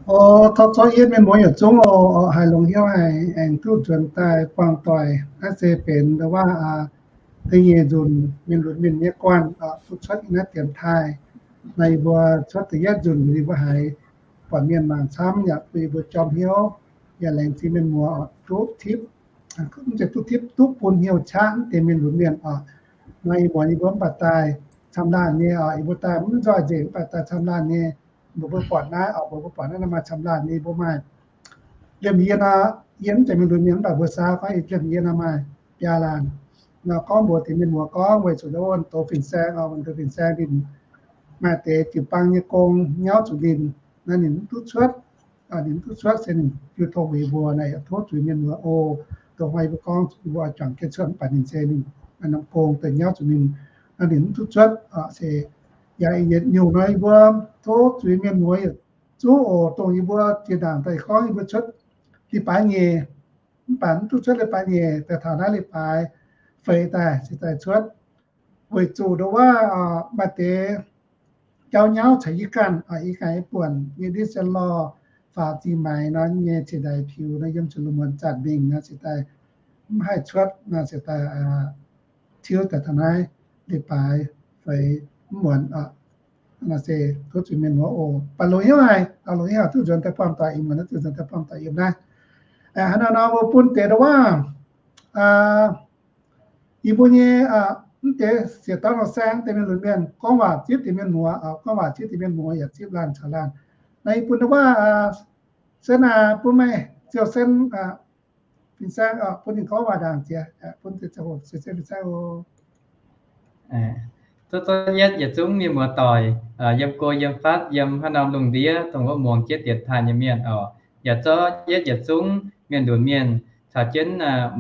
O, tov zorqv yietv mienh muoz yietc zungv oc, haih longx hnyouv haic aengx duqv nzuonx daaih buangh doic. Naaiv se benx ndau waav da'nyeic nzunc mienh lunx mienh nyei guanh oc, duqv cuotv naaiv dienx taaih. Naaiv yie mbuo cuotv da'yietv nzunc yie mbuo haiz buatc mienh mangc camv yaac bun yie mbuo jorm hnyouv. Yaac laengz zingh mienh muoz oc, duqv tipv, mv zeiz duqv tipv, duqv bun hnyouv qaqv deix mienh lunx mienh oc. Nor ih muonz yie mbuo mv baac daaih camv laanh nyei oc, yie mbuo daaih mv nzoih nzengc mv baac daaih camv laanh nyei. Mbuo mbuo buatc naaiv oc, mbuo mbuo buatc naaiv maaih camv laanh nyei, mbuo maaih liemh yie nor, yie mv zeiz mienh lunx mienh mv baac mbuo saau gorngv liemh yie nor maaih biaa laanh. Nor gorngv mbuox deix mienh muoz gorngv weic zuqc wuonh doz fin-saeng oc, wuonh doz fin-saeng ninh maaih deix jiu-baang nyei gong nyauv zuqc ninh, naaiv ninh mv duqv cuotv. Ninh mv duqv cuotv se ninh jiu tong weic mbuo naaiv, yaac tov zuiz mienh muoz oc. Dongh hnoi yie mbuo gorngv yie mbuo oix juangc jienv cuotv mv baac ninh se ninh maaih norm gong daaih nyauv zuqc ninh, naaiv ninh mv duqv cuotv se yaac yietc nyungc nor yie mbuo tov zuiz mienh muoz yietc zungv oc. Dongh yie mbuo zinh ndaangc daaih gorngv yie mbuo cuotv leiz-baaix nyeic, mv baac mv duqv cuotv leiz-baaix nyeic, daaih taux naaiv leiz-baaix feix daaih se daaih cuotv. Weic zuqc ndau waav maaih deix jauv nyauv caux yie ganh, yie ganh yie buonc nyei ndiev se lorh faaux zingh maaiz nor nyei ciex ndaix piux nor yiem zuqc lungh muonz zanc mingh nor se daaih mv haih cuotv nor se daaih tiuv daaih taux naaiv leiz-baaix feix mv muonz oc. Naaiv se tov zuiz mienh muoz oc. Baac longx hnyouv haic, longx hnyouv haic duqv nzuonx daaih buangh doic ih muonz, duqv nzuonx daaih buangh doic yiem naaiv. Hnangv nor mbuo bun deix ndau waav, yie mbuo nyei mv deix siec dauh nor saeng deix mienh lunx mienh gorngv waac zipv deix mienh muoz, gorngv waac zipv deix mienh muoz yaac zipv laanh caux laanh. Naaiv yie bun ndau waav Sen aac, bun meih Ziouc Sen, fin-saeng, bun ninh gorngv waac ndaangc jiex, bun Ziouc Sen fin-saeng oc. Zorqv zorqv yietv yietc zungv mienh muoz doic, yiem go yiem fatv, yiem haaix norm lungh ndiev dongh wuov muangx jienv dienx taaih nyei mienh oc. Yaac zorqv yietv yietc zungv mienh lunx mienh caux jienv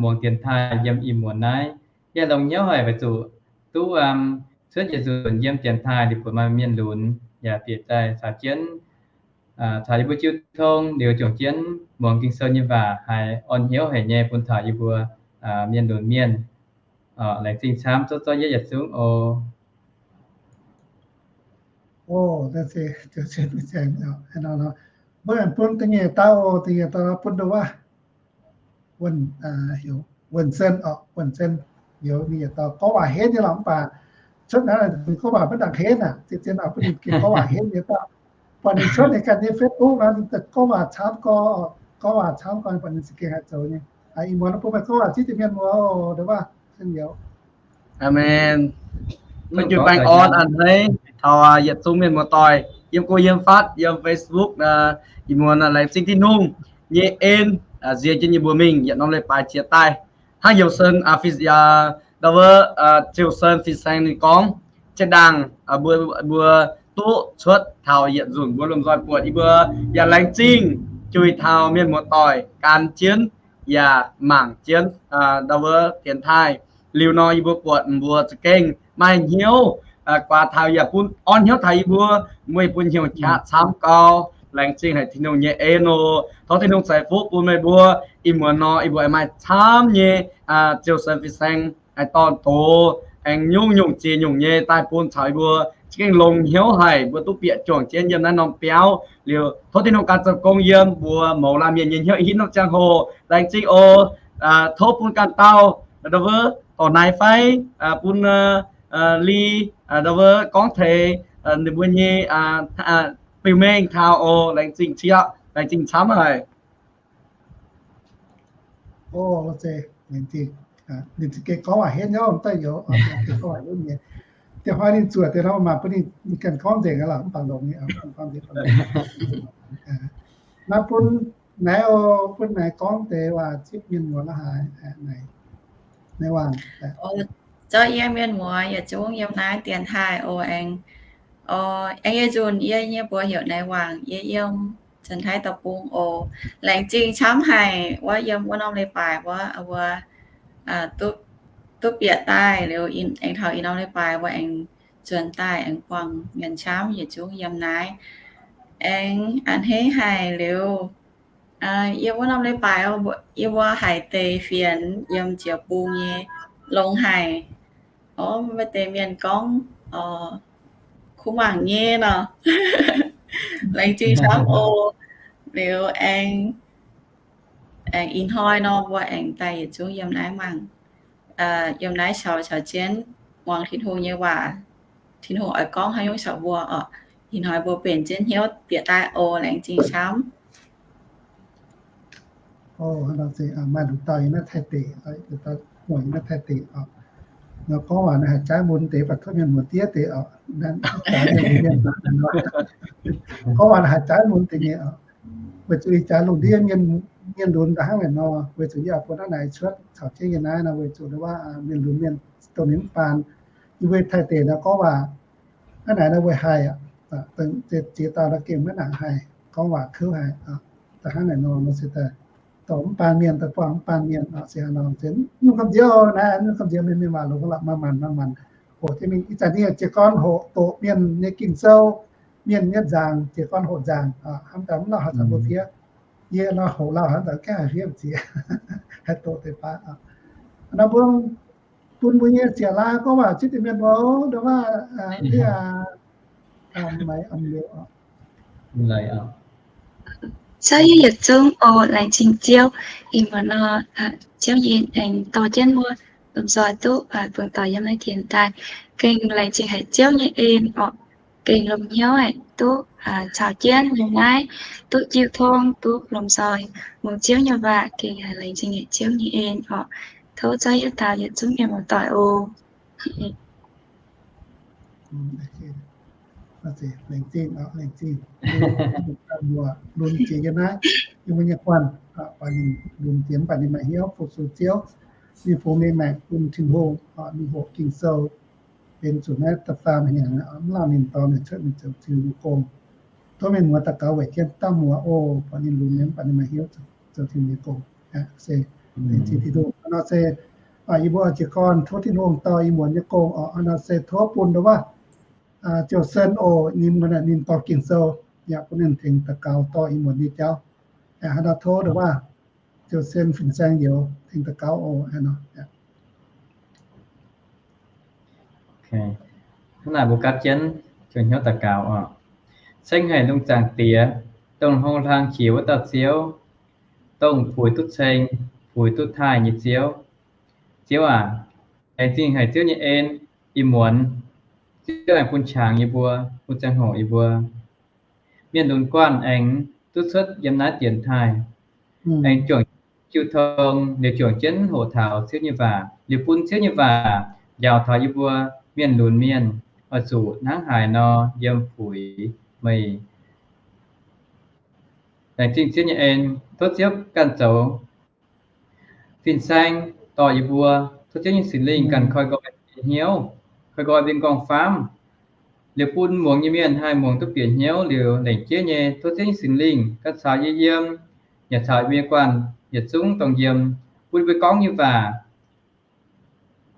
muangx dienx taaih yiem ih muonz naaiv. Yie longx hnyouv haic weic zuqc duqv cuotv yietc nzunc yiem dienx taaih liuz buatc maaih mienh lunx yaac bieqc daaih caux jienv, caux yie mbuo jiu tong liuz juangc jienv muangx Ging-Sou nyei waac haiz orn hnyouv haic nyei bun taux yie mbuo mienh lunx mienh. Laengz zingh camv, zorqv zorqv yietv yietc zungv oc. Mbuo bun da'nyeic dauh, da'nyeic dauh bun ndau waav Wuonh Sen oc, Wuonh Sen. Youz ninh yietc dauh gorngv waac henv nyei lorqc, mv baac cuotv naaiv ninh gorngv waac maiv nangc henv aqv. Zien-zien oc, bun ninh gengh gorngv waac henv nyei dauh. Buatc ninh cuotv ninh ganh nyei Facebook nor, ninh gorngv waac camv gorx, gorngv waac camv gorx, buatc ninh za'gengh haih zoux nyei. Ih muonz bun meih gorngv waac zipv deix mienh muoz oc, ndau waav Sen Youz. Aamen. Maiv juih baengh orn a'hneiv taux yietc zungv mienh muoz-doic yiem go yiem fatv, yiem Facebook, ih muonz laengz zingh Tin-Hungh nyei en nziex jienv yie mbuo mingh yietc norm leiz-baaix jiex daaih. Hnangv Youz Sen, ndau wuov Ziouc Sen fin-saeng ninh gorngv, zinh ndaangc mbuo, mbuo duqv cuotv taux yietc nzunc mbuo lomh nzoih buatc, yie mbuo yaac laengz zingh juih taux mienh muoz-doic gan jienv yaac mangc jienv ndau wuov dienx taaih. Liuz nor yie mbuo buatc mbuo za'gengh maaih hnyouv guaax taux yaac bun orn hnyouv taux yie mbuo, mbuo bun hnyouv qaqv camv gau. Laengz zingh haic Tin-Hungh nyei en oc. Tov Tin-Hungh ceix fuqv bun meih mbuo. Ih muonz nor yie mbuo aengx maaih camv nyei Ziouc Sen fin-saeng aengx dorh doz aengx nyungc-nyungc ziex nyungc nyei daaih bun caux yie mbuo. Za'gengh longx hnyouv haic mbuo duqv bieqc juangc jienv yiem naaiv norm biauv. Liuz tov Tin-Hungh ganh zoux gong yiem mbuo mouz laanh mienh nyei hnyouv ih hitv norm ziangh hoc. Laengz zingh oc. Tov bun ganh dauh ndau wuov dorc naaiv fai bun Li ndau wuov gorngv teix ninh mbuo nyei biux mengh taux oc. Laengz zingh ciqv, laengz zingh camv haic. Ninh za'gengh gorngv waac henv nyei, daaih youz gorngv waac henv nyei. Diex hnoi ninh zuoqc deix nor maaih bun ninh ganh gorngv nzengc aqv lorqc, mv baac longx nyei. Naaiv bun naaiv oc, bun naaiv gorngv deix waac zipv mienh muoz la'haaix naaiv, naaiv waangc. Zorqv yie mienh muoz yietc zungv yiem naaiv dienx taaih oc. Aengx, aengx yie nzunc yie nyei mbuox heuc Naaiv Waangc, yie yiem Janx-Taiv Deic-Bung oc. Laengz zingh camv haic wuov yiem wuov norm leiz-baaix wuov, wuov duqv bieqc daaih liuz aengx taux ih norm leiz-baaix wuov aengx nzuonx daaih aengx buangh mienh camv yietc zungv yiem naaiv. Aengx a'hneiv haic liuz, yiem wuov norm leiz-baaix yie mbuo haiz deix fienx yiem ziouc bung nyei longx haic. Orv, maaih deix mienh gorngv kuv mangc nyei nor. Laengz zingh camv oc. Liuz aengx, aengx ih hnoi nor mbuo aengx daaih yietc zungv yiem naaiv mangc, yiem naaiv caux, caux jienv muangx Tin-Hungh nyei waac. Tin-Hungh oix gorngv haaix nyungc caux mbuo oc. Ih hnoi mbuo benx jienv hnyouv bieqc daaih oc. Laengz zingh camv. Maaih lungh dauh yiem naaiv Taiv deic, lungh dauh muoc yiem naaiv Taiv deic oc. Nor gorngv waac naaiv haaix jaaix mun deix, baac tov mienh muoz diev deix oc. Gorngv waac naaiv haaix jaaix mun deix nyei oc. Weic zuqc ih jaax lungh ndiev mienh, mienh lunx da'hnangv naaic nor, weic zuqc yie bun hnangv naaic cuotv caux jienv yie naaiv nor, weic zuqc waac mienh lunx mienh dongh ninh mv baan. Yie mbuo Taiv deic nor gorngv waac hnangv naaic nor weic haih aqv. Ziex dauh nor gengh maiv nangc haih, gorngv waac kouv haic. Da'hnangv naaic nor nor se daaih dorh mv baan mienh, daaih buangh mv baan mienh se haaix nor, se mv gamh nziex naaiv, mv gamh nziex mienh, mienh waac longx lorqc, maaih maanc, maaih maanc hoqc jienv mingh. Ih zanc ninh jiez gorn hoqc doqc mienh nyei Ging-Sou, mienh nyei nzaangc, jiez gorn hoqc nzaangc. Hnamv daaih mv lauh haaix zanc mbuo fiev. Yie nor hoqc lauh hnamv daaih gaengh haih fiev ziex, haih doqc deix baav. Nor mbuo bun mbuo nyei ziec laaix gorngv waac zipv deix mienh mbuo, ndo waac, Maiv, Maiv, Maiv. Ziouv yie yietc zungv oc, laengz zingh Ziouv. Ih muonz nor, Ziouv yie aengx dorh jienv mbuo lomh nzoih duqv buangh doic yiem naaiv dienx daaih. Gengh laengz zingh haic Ziouv nyei en oc. Gengh longx hnyouv haic duqv caux jienv yiem naaiv duqv jiu tong, duqv lomh nzoih muangx Ziouv nyei waac. Gengh laengz zingh haic Ziouv nyei en oc. Tov Ziouv yietc dauh yietc zungv mienh muoz-doic oc. Laengz zingh, laengz zingh. Mbuo lunx jiex yiem naaiv, yiem mbuo nyei guanh, baac ninh lunx jiex mv baac ninh maaih hnyouv fu-sux Ziouv. Ninh fungx mengh maengc bun Tin-Hungh, ninh hoqc Ging-Sou, benx zuqc naaiv da'faam hnyangx mv lauh ninh dorh mienh cuotv mingh zoux Ziouv nyei gong. Tov mienh muoz daux gaux weic jienv dauh muoz oc, baac ninh lunx mienh, baac ninh maaih hnyouv zoux Tin-Hungh nyei gong. Se laengz zingh Tin-Hungh. Nor se yie mbuo jiez gorn tov Tin-Hungh dorh yie muonz nyei gong oc. Nor se tov bun ndo waac Ziouv Sen oc, ninh, ninh dorh Ging-Sou, yaac bun ninh tengx daux gaux dorh yie muonz nyei jauv. Hnangv nor tov ndo waac Ziouv Sen fin-saeng youz tengx daux gaux oc. Hnangv naaic mbuo gapv jienv juangc hnyouv daux gaux oc. Ceng haic lungh zaangc Diex, dongh hlo hlang qiex wuov dauh Ziouv, dongh puix duqv ceng, puix duqv taaih nyei Ziouv. Ziouv aac, laengz zingh haic Ziouv nyei en, ih muonz Ziouv aengx bun qangx yie mbuo, bun ziangh hoc yie mbuo mienh lunx guanh aengx duqv cuotv yiem naaiv dienx taaih, aengx juangc jiu tong, liuz juangc jienv hoqc taux Ziouv nyei waac, liuz bun Ziouv nyei waac njaaux taux yie mbuo mienh lunx mienh oix zuqc hnangv haaix nor yiem puix meih. Laengz zingh Ziouv nyei en, tov Ziouv ganh zoux fin-saeng dorh yie mbuo, tov Ziouv nyei Singx Lingh ganh koi nqoi bieqc hnyouv, koi nqoi mbuo nyei nqorngv-famv, liuz bun muangx nyei mienh haih muangx duqv bieqc hnyouv liuz lengc jeiv nyei. Tov Ziouv nyei Singx Lingh ganh caux yie yiem, yaac caux yie mbuo nyei guanh yietc zungv dongh yiem, bun mbuo gorngv nyei waac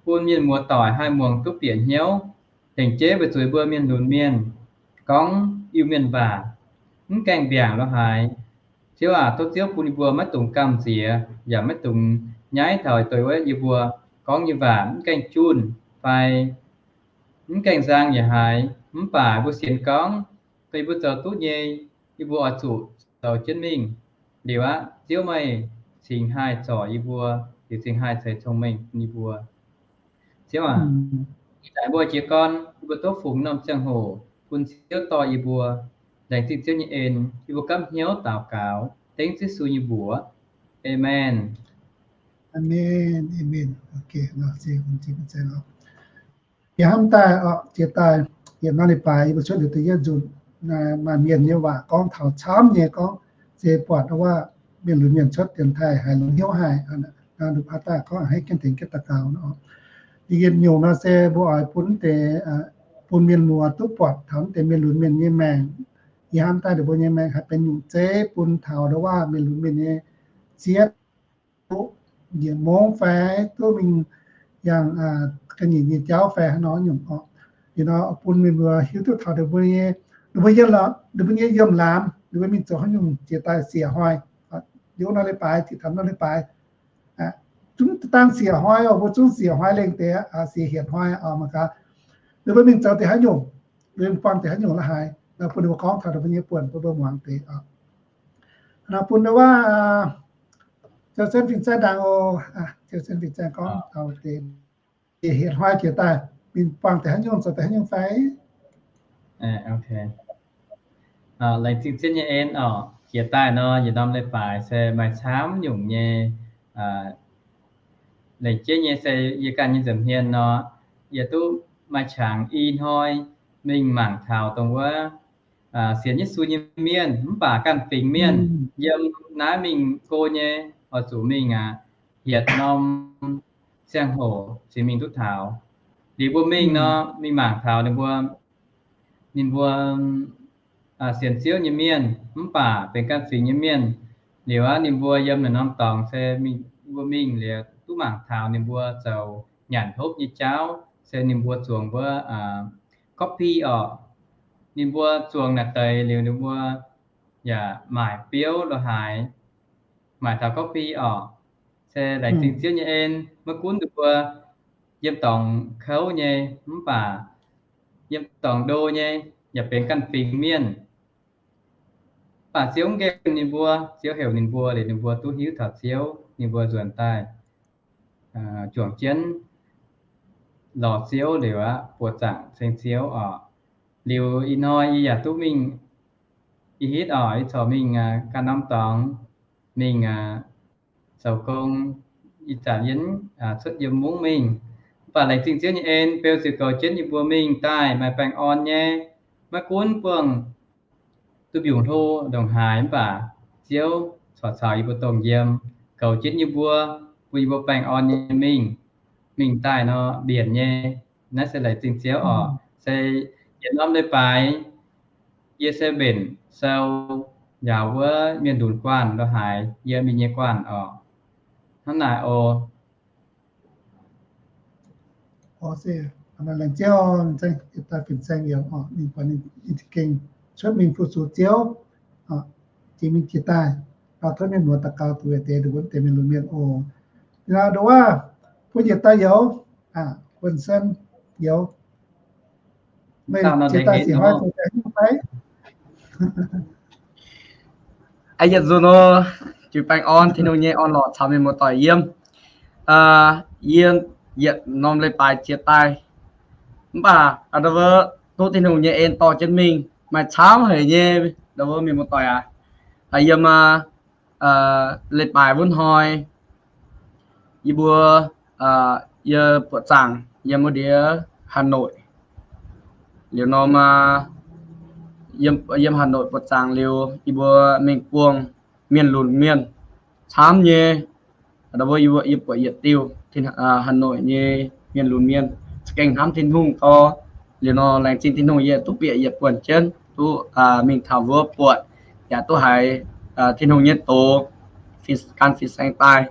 bun mienh muoz-doic haih muangx duqv bieqc hnyouv. Lengc jeiv weic zuqc mbuo mienh lunx mienh gorngv Iu-Mienh waac mv gaengh mbiaangc lo haaix. Ziouv aac, tov Ziouv bun yie mbuo maiv dungx gamh nziex, yaac maiv dungx nyaiv taux doix wuov yie mbuo gorngv nyei waac mv gaengh junh fai mv gaengh nzang yaac haiz. Mv baac mbuo sienx gorngv dongh yie mbuo zoux duqv nyei, yie mbuo oix zuqc zoux jienv mingh. Liuz aqv, Ziouv meih cingx haih zorc yie mbuo, liuz cingx haih ceix cong-mengh bun yie mbuo. Ziouv aac, ih zanc mbuo jiez gorn, yie mbuo tov fungx norm ziangh hoc bun Ziouv dorh yie mbuo. Laengz zingh Ziouv nyei en, yie mbuo gapv hnyouv daux gaux dengv Yesu nyei mbuox. Aamen. Aamen, aamen. Yie hnamv daaih oc, jiex daaih yietc norm leiz-baaix yie mbuo cuotv liuz da'yietv nzunc, maaih mienh nyei waac gorngv taux camv nyei gorngv, se buatc wuov mienh lunx mienh cuotv dienx taaih haiz longx hnyouv haic. Nor daaih gorngv a'hneiv jienv tengx jienv daux gaux nor. Da'yietv nyungc nor se mbuo oix bun deix, bun mienh muoz duqv buatc taux deix mienh lunx mienh nyei maengc. Yie hnamv daaih ninh mbuo nyei maengc haih benx nyungc zeiv bun taux wuov mienh lunx mienh nyei sieqv duqv njiec mungv fai duqv mingh yangh ga'nyiec nyei jauv fai haaix nor nyungc oc. Liuz nor bun mienh mbuo hiuv duqv taux ninh mbuo nyei, ninh mbuo nyei, ninh mbuo nyei yiem laamz, ninh mbuo mingh zoux haaix nyungc jiex daaih siec hnoi. Liuz norm leiz-baaix, zinh taux norm leiz-baaix, zungv dangh siec hnoi oc, mbuo zungv siec hnoi lengh deix, siec hietc hnoi oc mangc gaax. Ninh mbuo mingh zoux deix haaix nyungc, ninh mbuo buangh deix haaix nyungc la'haaix, bun ninh mbuo gorngv taux ninh mbuo nyei buonc bun mbuo muangx deix oc. Nor bun wuov, Ziouv Sen Fin-Saeng ndaangc oc. Ziouv Sen Fin-Saeng gorngv taux deix, hietc hnoi jiex daaih, ninh buangh deix haaix nyungc, zoux deix haaix nyungc fai? Laengz zingh Ziouv nyei en oc. Jiex daaih nor, yietc norm leiz-baaix se maaih camv nyungc nyei lengc jeiv nyei se yie ganh nyei nza'hmien nor, yie duqv maaih qangx i hnoi mingh mangc taux dongh wuov sienx Yesu nyei mienh, mv baac ganh fingx mienh yiem naaiv mingh go nyei, oix zuqc mingh aqv, hietc norm ziangh hoc cingx mingh duqv taux. Liuz mbuo mingh nor, mingh mangc taux ninh mbuo, ninh mbuo sienx Ziouv nyei mienh, mv baac benx ganh fingx nyei mienh. Liuz aqv, ninh mbuo yiem naaiv norm dorngx se mbuo mingh liuz duqv mangc taux ninh mbuo zoux nyanc hopv nyei jauv se ninh mbuo zuangx wuov coffee oc. Ninh mbuo zuangx naaic deix liuz ninh mbuo yaac maaic biouv lo haaix, maaic taux coffee oc. Se laengz zingh Ziouv nyei en, maiv gunv ninh mbuo yiem dorngx kouv nyei, mv baac yiem dorngx ndo nyei, yaac benx ganh fingx mienh. Mv baac Ziouv mv nqemh ninh mbuo, Ziouv heuc ninh mbuo liuz ninh mbuo duqv hiuv taux Ziouv, ninh mbuo nzuonx daaih juangc jienv lorz Ziouv liuz aqv, buoqc zaangc ceng Ziouv oc. Liuz ih hnoi yie yaac duqv mingh, ih hitv oc, yie corc mingh ganh norm dorngx mingh zoux gong. Ih zanc yie cuotv yiem mungv mingh, mv baac laengz zingh Ziouv nyei en, beu ziouc goux jienv yie mbuo mingh daaih maaih baengh orn nyei. Maiv gunv buangh duqv mbiungc hlo ndongc haaix, mv baac Ziouv corc caux yie mbuo dongh yiem, goux jienv yie mbuo, bun yie mbuo baengh orn nyei mingh, mingh daaih nor mbienc nyei. Naaiv se laengz zingh Ziouv oc. Se yietc norm leiz-baaix yie se mbenc sou njaaux wuov mienh lunx guanh lo haaix, yie mingh nyei guanh oc. Hnangv naaic oc. Laengz Ziouv, daaih fin-saeng youz oc, ninh buatc ninh za'gengh cuotv mingh fu-sux Ziouv, jiex mingh jiex daaih, tov mienh muoz daux gaux duqv deix, nduov wuonv deix mienh lunx mienh oc. Nduov wuov, bun yietc dauh youz, Wuonh Sen youz, meih jiex daaih sienx fai zoux daaih fai? Yietc nzunc nor, juix baengh orn, Tin-Hungh nyei orn-lorqc caux mienh muoz-doic yiem. Yie yietc norm leiz-baaix jiex daaih, mv baac duqv Tin-Hungh nyei en dorh jienv mingh maaih camv haic nyei, mienh muoz-doic aac. Yiem leiz-baaix wuov hnoi, yie mbuo, yie buoqc zaangc yiem wuov ndiev Hà Nội. Liuz nor, yiem Hà Nội buoqc zaangc liuz, yie mbuo mingh buangh mienh lunx mienh camv nyei. Mbuo yie buatc yietc diuh Hà Nội nyei mienh lunx mienh za'gengh hnamv Tin-Hungh gau. Liuz nor laengz zingh Tin-Hungh yie duqv bieqc yietc buonc jienv duqv mingh taux wuov buatc, yaac duqv haiz Tin-Hungh nyei doz gan fin-saeng daaih.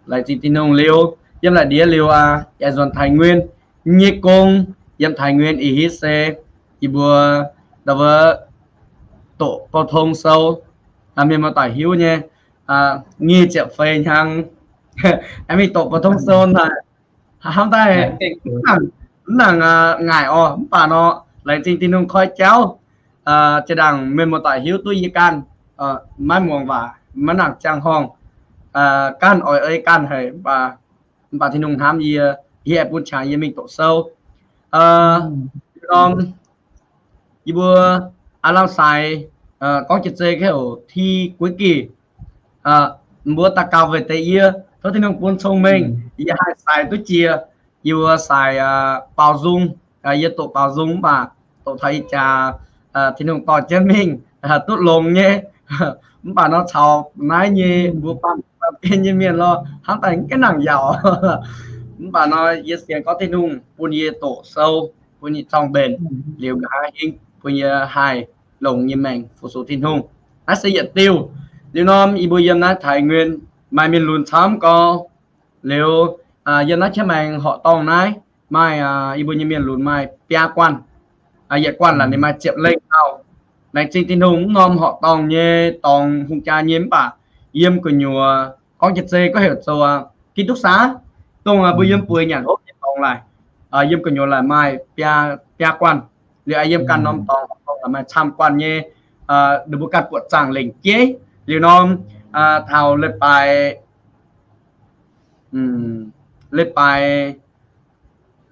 Laengz zingh Tin-Hungh liuz, yiem naaic ndiev liuz aqv, yaac nzuonx Thái Nguyên nyei gong. Yiem Thái Nguyên ih hitv se yie mbuo ndau wuov doqc cầu thông sâu, mienh muoz-doic hiuv nyei, nyic ziepc feix hnyangx, aengx mingh doqc cầu thông sâu naaic, hnamv daaih mv nangc ngaaic oc. Mv baac nor, laengz zingh Tin-Hungh koi jauv, zinh ndaangc mienh muoz-doic hiuv duqv yie ganh maiv muangx waac, maiv nangc ziangh horngh, ganh oix ei ganh haic, mv baac, mv baac Tin-Hungh hnamv yie, yie aengx bun qangx yie mingh doqc sâu. Norm yie mbuo aav lamh sai gorngv jiex zei heuc thi cuối kỳ, mbuo daux gaux weic deix yie, tov Tin-Hungh bun cong-mengh, yie haih sai duqv jiex. Yie mbuo sai baaux nzung, yie doqc baaux nzung mv baac doqc taux ih jaax Tin-Hungh dorh jienv mingh duqv longx nyei. Mv baac nor caux naaiv nyei mbuo baamh gen nyei mienh lorh, hnamv daaih mv gaengh nangc yaauc. Mv baac nor yie sienx gorngv Tin-Hungh bun yie doqc sou, bun yie zorng-mbenc, liuz nqa'haav hingv bun yie haih longx nyei maengc fu-sux Tin-Hungh. Naaiv se yietc diuh. Liuz norm yie mbuo yiem naaiv Thái Nguyên maaih mienh lunx camv gau. Liuz yiem naaiv Chiang Mai horqc dorngh naaiv maaih yie mbuo nyei mienh lunx maaih biaa guanh. Yietc guanh laaix ninh maaih ziepc lengh dauh. Laengz zingh Tin-Hungh, mv norm horqc dorngh nyei dorngx hungh jaa nyei, mv baac yiem gu'nyuoz gorngv jiex zei gorngv heuc zoux ký túc xá, dongh mbuo yiem bueix nyanc hopv nyei dorngx laaix, yiem gu'nyuoz laaix maaih biaa guanh. Liuz yiem ganh norm dorngx maaih camv guanh nyei, ninh mbuo ganh buoqc zaangc lengc jeiv. Liuz norm taux leiz-baaix, leiz-baaix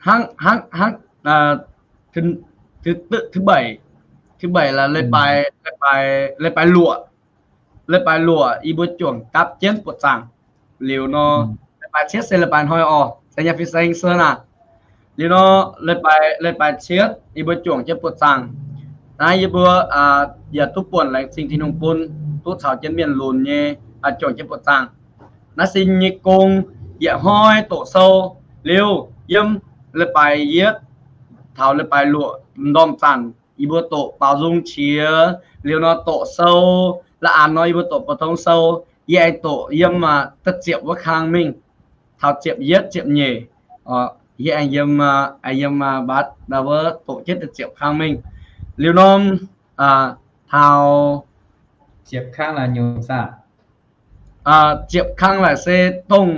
hnangv, hnangv, hnangv, thứ bảy, thứ bảy là leiz-baaix, leiz-baaix luoqc, leiz-baaix luoqc yie mbuo juangc dapv jienv buoqc zaangc. Liuz nor, leiz-baaix cietv se leiz-baaix hnoi oc, se nyei fin-saeng suonv aac. Liuz nor, leiz-baaix, leiz-baaix cietv yie mbuo juangc jienv buoqc zaangc. Naaiv yie mbuo yaac duqv buonc laengz zingh Tin-Hungh bun, duqv caux jienv mienh lunx nyei, juangc jienv buoqc zaangc. Naaiv se nyei gong, yietc hnoi doqc sou. Liuz yiem leiz-baaix yietv taux leiz-baaix luoqc m'ndorm zanc yie mbuo doqc baaux nzung qiex. Liuz nor doqc sou, la'anx nor yie mbuo doqc ba'tong sou. Yie aengx doqc yiem da'ziepc wuov kang mingh, taux ziepc yietv ziepc nyeic. Yie aengx yiem, aengx yiem mbatv wuov doqc jienv da'ziepc kang mingh. Liuz norm taux ziepc kang laaix nyungc saah? Ziepc kang laaix se dongh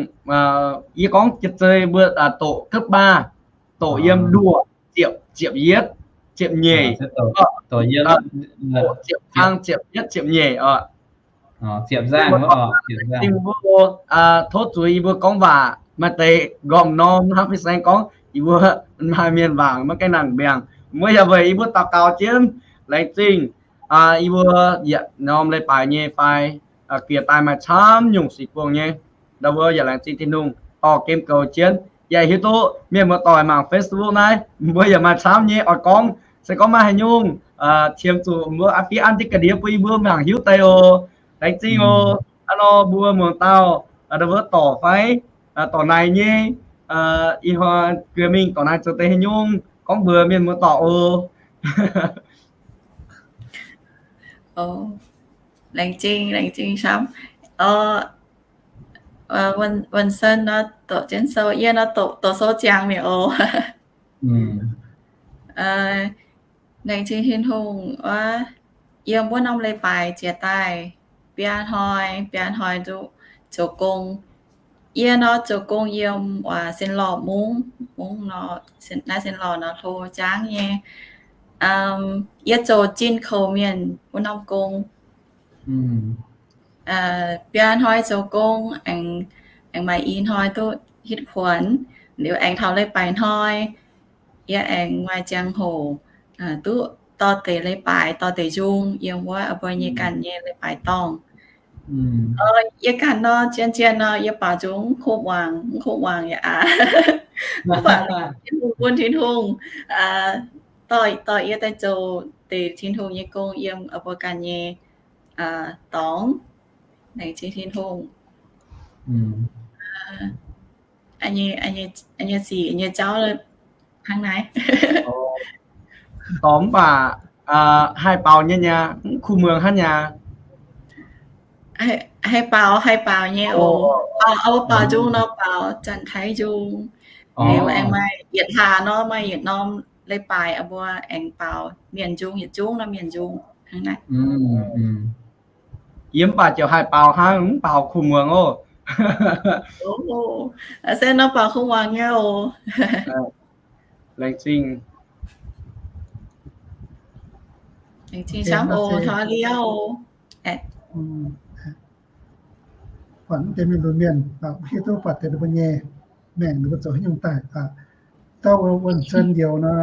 yie gorngv jiex zei mbuo doqc cấp ba, doqc yiem nduoh ziepc, ziepc yietv, ziepc nyeic, doqc ziepc kang, ziepc yietv, ziepc nyeic oc. Ziepc nzangc, tov zuiz yie mbuo gorngv waac maaih deix m'nqorngv norm hnangv fin-saeng gorngv yie mbuo maaih mienh waac maiv gaengh nangc mbiaangc. Mbuo yaac weic yie mbuo daux gaux jienv laengz zingh yie mbuo yietc norm leiz-baaix nyei fai bieqc daaih maaih camv nyungc sic buangh nyei. Ndau mbuo yaac laengz zingh Tin-Hungh dorh gemh goux jienv. Yaac hiuv duqv mienh muoz-doic mangc Facebook naaiv, mbuo yaac maaih camv nyei oix gorngv. Se gorngv maaih haaix nyungc qiemx zuqc mbuo aa fiev an jienv ga'ndiev bun yie mbuo mangc hiuv deix oc. Laengz zingh oc. Hnangv nor mbuo muangx dauh ndau mbuo dorc fai dorc naaic nyei, ih hnoi guiex mingh dorc naaic zoux deix haaix nyungc gorngv mbuox mienh muoz-doic oc. Laengz zingh, laengz zingh camv. Wuonh Sen nor doqc jienv sou, yie nor doqc sou ziangx mi'aqv oc. Laengz zingh Tin-Hungh wuov, yiem wuov norm leiz-baaix jiex daaih biaa hnoi, biaa hnoi duqv zoux gong. Yie nor zoux gong yiem wuov Senlorh mungv, mungv nor, naaiv Senlorh nor hlo jangv nyei. Yie zoux 进口面 wuov norm gong. Biaa hnoi zoux gong, aengx maaih i hnoi duqv hitv kuonx. Liuz aengx taux leiz-baaix hnoi, yie aengx maaih ziangh hoc duqv dorh deix leiz-baaix, dorh deix nzung yiem wuov mbuo nyei ganh nyei leiz-baaix dorngh. Yie ganh nor, zien-zien nor, yie baaux nzung mv kuv muangx, mv kuv muangx yaac aqc. Mv baac bun Tin-Hungh dorh yie daaih zoux deix Tin-Hungh nyei gong yiem mbuo ganh nyei dorngx. Laengz zingh Tin-Hungh. Nyei sic nyei jauv hnangv naaiv. Dorh mv baac haih baaux nyei nyei, mv kuh muangx hnangv nyei. Haih baaux, haih baaux nyei oc. Baaux, baaux nzung nor baaux Janx-Taiv nzung. Liuz aengx maaih yietc hlaax nor maaih yietc norm leiz-baaix mbuo aengx baaux mienh nzung, yietc zungv nor mienh nzung hnangv naaiv. Yie mv baac ziouc haih baaux hnangv, mv baaux kuh muangx oc. Se nor baaux kuh muangx nyei oc. Laengz zingh. Laengz zingh camv oc, taux liuz. Buatc mv deix mienh lunx mienh, hiuv duqv buatc deix mbuo nyei maengc ninh mbuo zoux haaix nyungc daaih. Dauh wuonh Sen njoux nor,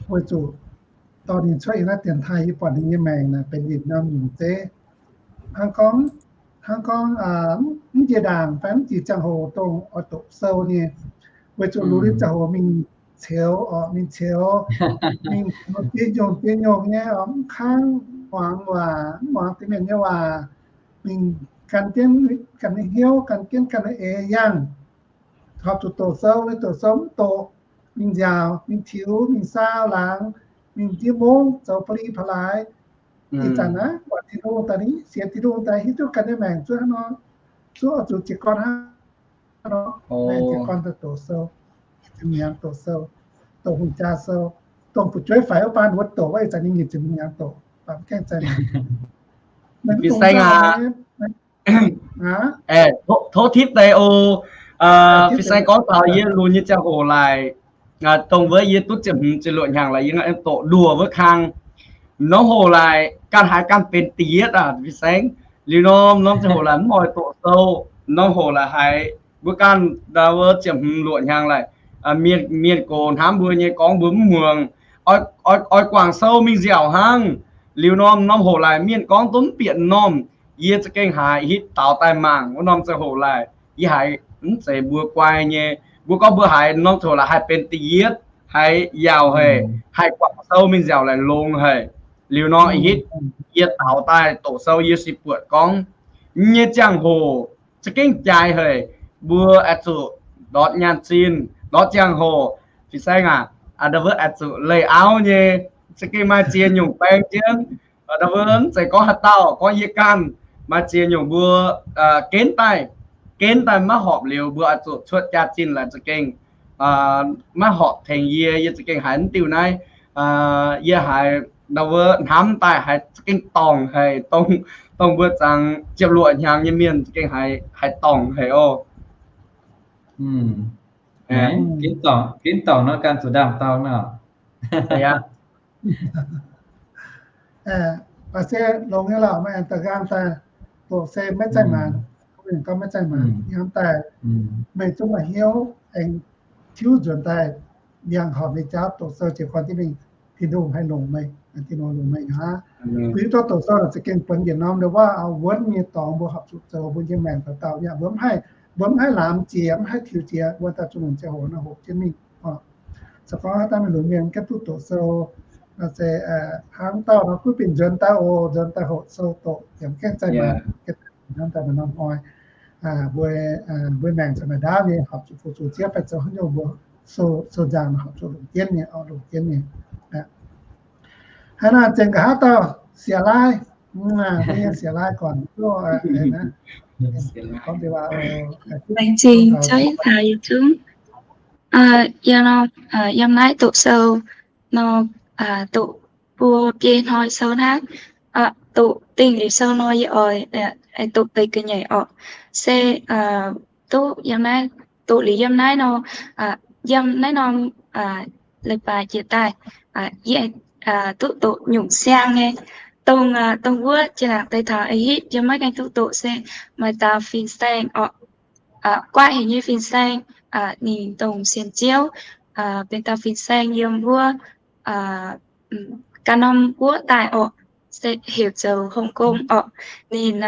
weic zuqc dorh ninh cuotv yiem naaiv dienx taaih, yie buatc ninh nyei maengc naaic benx yietc norm nyungc zeiv. Hnangv gorngv, hnangv gorngv mv njiec ndaangc fai mv jiex ziangh hoc dongh oix doqc sou nyei, weic zuqc luv ninh ziangh hoc mingh ceux oc, mingh ceux, mingh diev nyungc diev nyungc nyei oc, mv kangv muangx waac, mv muangx deix mienh nyei waac, mingh gan jienv ganh nyei hnyouv, gan jienv ganh nyei eix yangh, horpc zuqc doqc sou, doqc sou mv doqc, mingh nziaauc, mingh tiux, mingh saau laangz, mingh ndiev mungv, zoux pa'li pa'laaix. Ih zanc naaiv buatc Tin-Hungh daaih, sienx Tin-Hungh daaih, hiuv duqv ganh nyei maengc zuov hnangv nor, zuov oix zuqc jiez gorn hnangv nor, jiez gorn daaih doqc sou, mingh doqc sou, doqc hungh jaa sou, dongh fu'jueiv faix wuov baan wuov doqc, ih zanc ninh nyic ziepc hmz hnyangx doqc, baac mv gaengh zanc. Tov tipv deix oc. Fin-saeng gorngv taux yie lunx nyei ziangh hoc laaix, dongh wuov yie duqv ziepc hmz ziepc luoqc hnyangx laaix yie doqc nduoh wuov kang. Norm hoc laaix ganh haiz ganh benx da'yietv aac, fin-saeng. Liuz norm norm ziangh hoc laaix mv oix doqc sou, norm hoc laaix haiz mbuo ganh ndau wuov ziepc hmz luoqc hnyangx laaix, mienh mienh gox hnamv mbuo nyei gorngv mbuo mv muangx, oix oix guangc sou mingh nziaauc hnangv. Liuz norm norm hoc laaix mienh gorngv duqv mv bieqc normh, yie za'gengh haiz hitv daux daaih mangc wuov norm ziangh hoc laaix, yie haiz mv zeiz mbuo guai nyei. Mbuo gorngv mbuo haiz norm ziangh hoc laaix haih benx da'yietv, haiz yaauc haic, haih guangc sou mingh nziaauc laaix longx haic. Liuz nor hitv yie daux daaih doqc sou yie se buatc gorngv nyei ziangh hoc za'gengh jaaix haic. Mbuo oix zuqc ndortv nyaanh zinh, ndortv ziangh hoc, fin-saeng aac, ndau wuov oix zuqc leih auv nyei, za'gengh maaih ziex nyungc baeng jienv. Ndau wuov mv zeiz gorngv haaix dauh, gorngv yie ganh maaih ziex nyungc mbuo genv daaih, genv daaih maiv horpc liuz mbuo oix zuqc cuotv jaax-zinh laaix za'gengh maiv horpc tengx yie. Yie za'gengh haiz mv diuh naaiv, yie haiz ndau wuov hnamv daaih haiz za'gengh dorngc haic, dongh mbuo zangx ziepc luoqc hnyangx nyei mienh za'gengh haiz dorngc haic oc. Ginv dorngc nor ganh zuqc ndaamv-dorng nor. Baac se longx nyei lorqc, meih aengx da'nqaang daaih doqc se maiv zaih maanc, gorngv maiv zaih maanc, hnamv daaih meih zungv maaih hnyouv aengx tiuv nzuonx daaih ndiangx horpc nyei jauv doqc sou jiez gorn jienv mingh, Tin-Hungh haih longc meih, Tin-Hungh longc meih aqv. Bun hiuv duqv doqc sou naaic za'gengh buonc yietc norm ndau wuov wuonv nyei dorngx mbuo horpc zuqc zoux mbuo nyei maengc dauh dauh yaac mbuo mv haih, mbuo mv haih lamz jiex, mv haih tiux jiex, mbuo daaih zuqc longc ziangh hoc naaiv hoqc jienv mingh. Caux gorngv haaix dauh mingh lunx mienh gaengh duqv doqc sou, se hnangv dauh nor kuv binc nzuonx daaih oc, nzuonx daaih hoqc sou doqc yaac gaengh zaih maanc, hnamv daaih maaih norm hnoi mbuo, mbuo maengc caux maaih ndaauv nyei horpc zuqc fu-sux zieqv fai zoux haaix nyungc mbuo sou nzangc horpc zuqc longc jienv nyei, longc jienv nyei. Haaix nor zengc nqa'haav dauh Sieqv Laaiv, mbuo nyei Sieqv Laaiv gorngv, gorngv deix waac. Laengz zingh Zoih Taux yietc zungv. Yiem nor, yiem naaiv doqc sou nor, doqc buo biei hnoi sou hnangv. Doqc dingh liuz sou nor yie oix doqc deix ga'nyiec orqc. Se duqv yiem naaiv, doqc liuz yiem naaiv nor, yiem naaiv norm leiz-baaix jiex daaih, yie duqv doqc nyungc siang nyei. Dongh, dongh wuov jiex laangc deix taux eix hitv yie maiv gaengh duqv doqc se maaih dauh fin-saeng orqc, guaaiv haic nyei fin-saeng, ninh dongh sienx Ziouv, benx dauh fin-saeng yiem wuov ganh norm guoqv daaih orqc, se heuc zoux Hồng Kông orqc. Ninh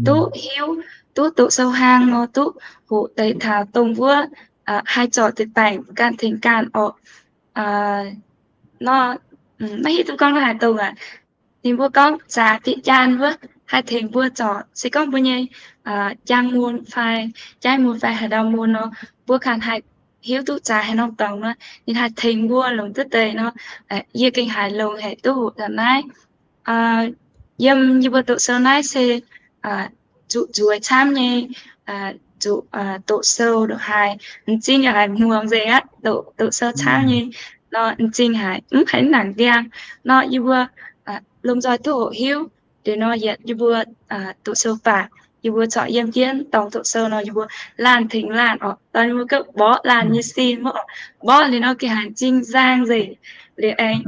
duqv hiuv, duqv doqc sou hlang nor duqv hoqc deix taux dongh wuov haih zorc deix baengc ganh tengx ganh orqc. Nor maiv hiuv duqv gorngv haaix dongh aqv. Ninh mbuo gorngv zaax bieqc jaan wuov haih tengx mbuo zorc. Se gorngv mbuo nyei jang mun fai jaiv mun fai haaix dauh mun nor, mbuo ganh haih hiuv duqv zaax haaix norm dorngx nor, ninh haih tengx mbuo longc duqv deix nor, yie gengh haiz longx haic duqv hoqc daaih naaiv. Yiem yie mbuo doqc sou naaiv se zuqc nzueic camv nyei, zuqc doqc sou ndongc haaix m'zing yaac haiz muangx nzengc aqv. Doqc sou camv nyei nor m'zing haiz mv haiz nangc ndiangx nor, yie mbuo lomh nzoih duqv hoqc hiuv. Liuz nor yietc yie mbuo doqc sou baac yie mbuo corc yiem jienv dorngx doqc sou nor, yie mbuo laanh tengx laanh orqc, dorh yie mbuo gauh mborqv laanh nyei sin mv orqc. Mborqv liuz nor gengh haiz m'zing nzang nzengc. Liuz aengx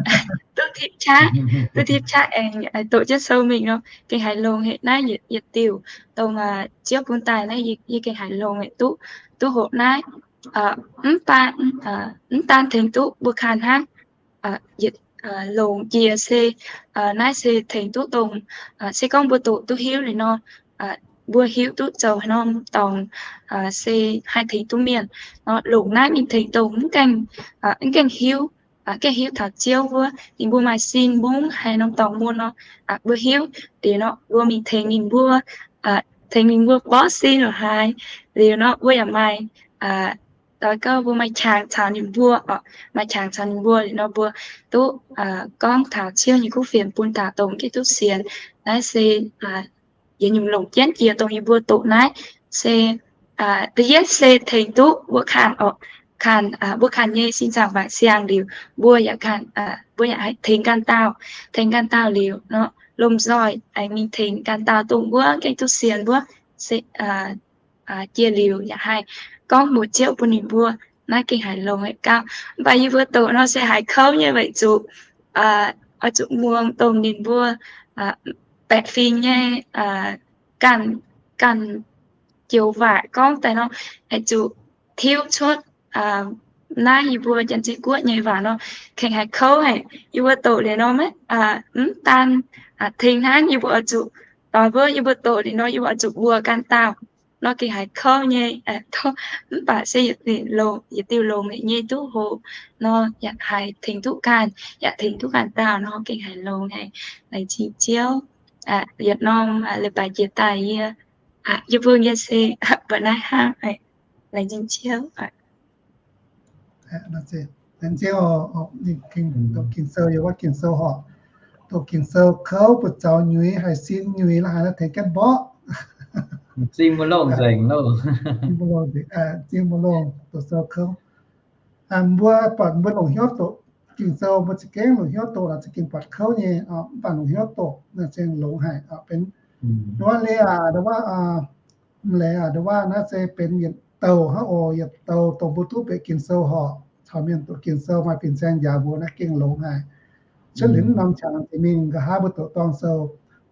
duqv tipv qaqv, duqv tipv qaqv aengx doqc jienv sou mingh nor gengh haiz longx haic. Naaiv yietc diuc dongh Ziouv bun daaih naaiv yie gengh haiz longx haic duqv, duqv hoqc naaiv. Mv baac mv daan tengx duqv mbuo kanh hnangv, yietc longx jiex se naaiv se tengx duqv dongh, se gorngv mbuo doqc duqv hiuv liuz nor, mbuo hiuv duqv zoux haaix norm dorngx se haih tengx duqv mienh. Longc naaiv mingh tengx dongh mv gaengh, mv gaengh hiuv, gaengh hiuv taux Ziouv wuov, ninh mbuo maaih sin mbungv haaix norm dorngx mun nor, mbuo hiuv liuz nor mbuo mingh tengx ninh mbuo, tengx ninh mbuo mborqv sin lorqc haaix. Liuz nor mbuo yaac maaih doix gouv, mbuo maaih qangx caux ninh mbuo orqc, maaih qangx caux ninh mbuo liuz nor mbuo duqv gorngv taux Ziouv nyei kuv fienx bun taux dongh gengh duqv sienx. Naaiv se yietc nyungc longc jienv jiex dongh yie mbuo doqc naaiv se da'yietv se tengx duqv mbuo kanh orqc, kanh mbuo kanh nyei sin zaangc waaic siang liuz, mbuo yaac kanh, mbuo yaac haih tengx ganh dauh, tengx ganh dauh liuz nor lomh nzoih aengx mingh tengx ganh dauh dongh wuov gengh duqv sienx wuov se jiex liuz yaac haih gorngv mbuox Ziouv bun ninh mbuo. Naaiv gengh haiz longx haic gauh. Mv baac yie mbuo doqc nor se haiz kouv nyei weic zuqc oix zuqc muangx dongh ninh mbuo baeqc fingx nyei ganh, ganh joux waac gorngv daaih nor, haiz zuqc tiuv cuotv naaiv yie mbuo Janx-Zei Guoqv nyei waac nor, gengh haiz kouv haic. Yie mbuo doqc liuz nor maiv, mv daan tengx hnangv, yie mbuo oix zuqc, doix mbuo yie mbuo doqc liuz nor yie mbuo oix zuqc mbuox ganh dauh nor gengh haiz kouv nyei. Mv baac se yietc diuh longx, yietc diuh longx nyei duqv hoqc nor yaac haiz tengx duqv ganh, yaac tengx duqv ganh dauh nor gengh haiz longx haic. Laengz zingh Ziouv. Yietc norm leiz baaix jiex daaih yie, yie mbuo nyei se mbuo naaiv hnangv. Laengz zingh Ziouv. Laengz zingh, doqc Ging-Sou yaac wuov Ging-Sou horpc, doqc Ging-Sou kouv buoz-zaux nyuiz, haih sin nyuiz la'haaix nor tengx jienv mborqv. Zingh mbuo longh nzengc loh. Zingh mbuo longh, zingh mbuo longh doqc Sou kouv. Mbuo buatc mbuo longc hnyouv doqc Ging-Sou, mbuo za'gengh longc hnyouv doqc laaix za'gengh buatc kouv nyei, mv baac longc hnyouv doqc naaiv za'gengh longx haic. Benx nduov leiz aac, nduov waac, mv leiz aac, nduov waac naaiv se benx yietc douh hnangv oc, yietc douh dongh mbuo duqv bieqc Ging-Sou horpc, caux mienh doqc Ging-Sou maaih fin-saeng njaaux mbuo naaiv gengh longx haic. Cuotv liuz norm qangx deix mingh, nqa'haav mbuo doqc dorngh sou,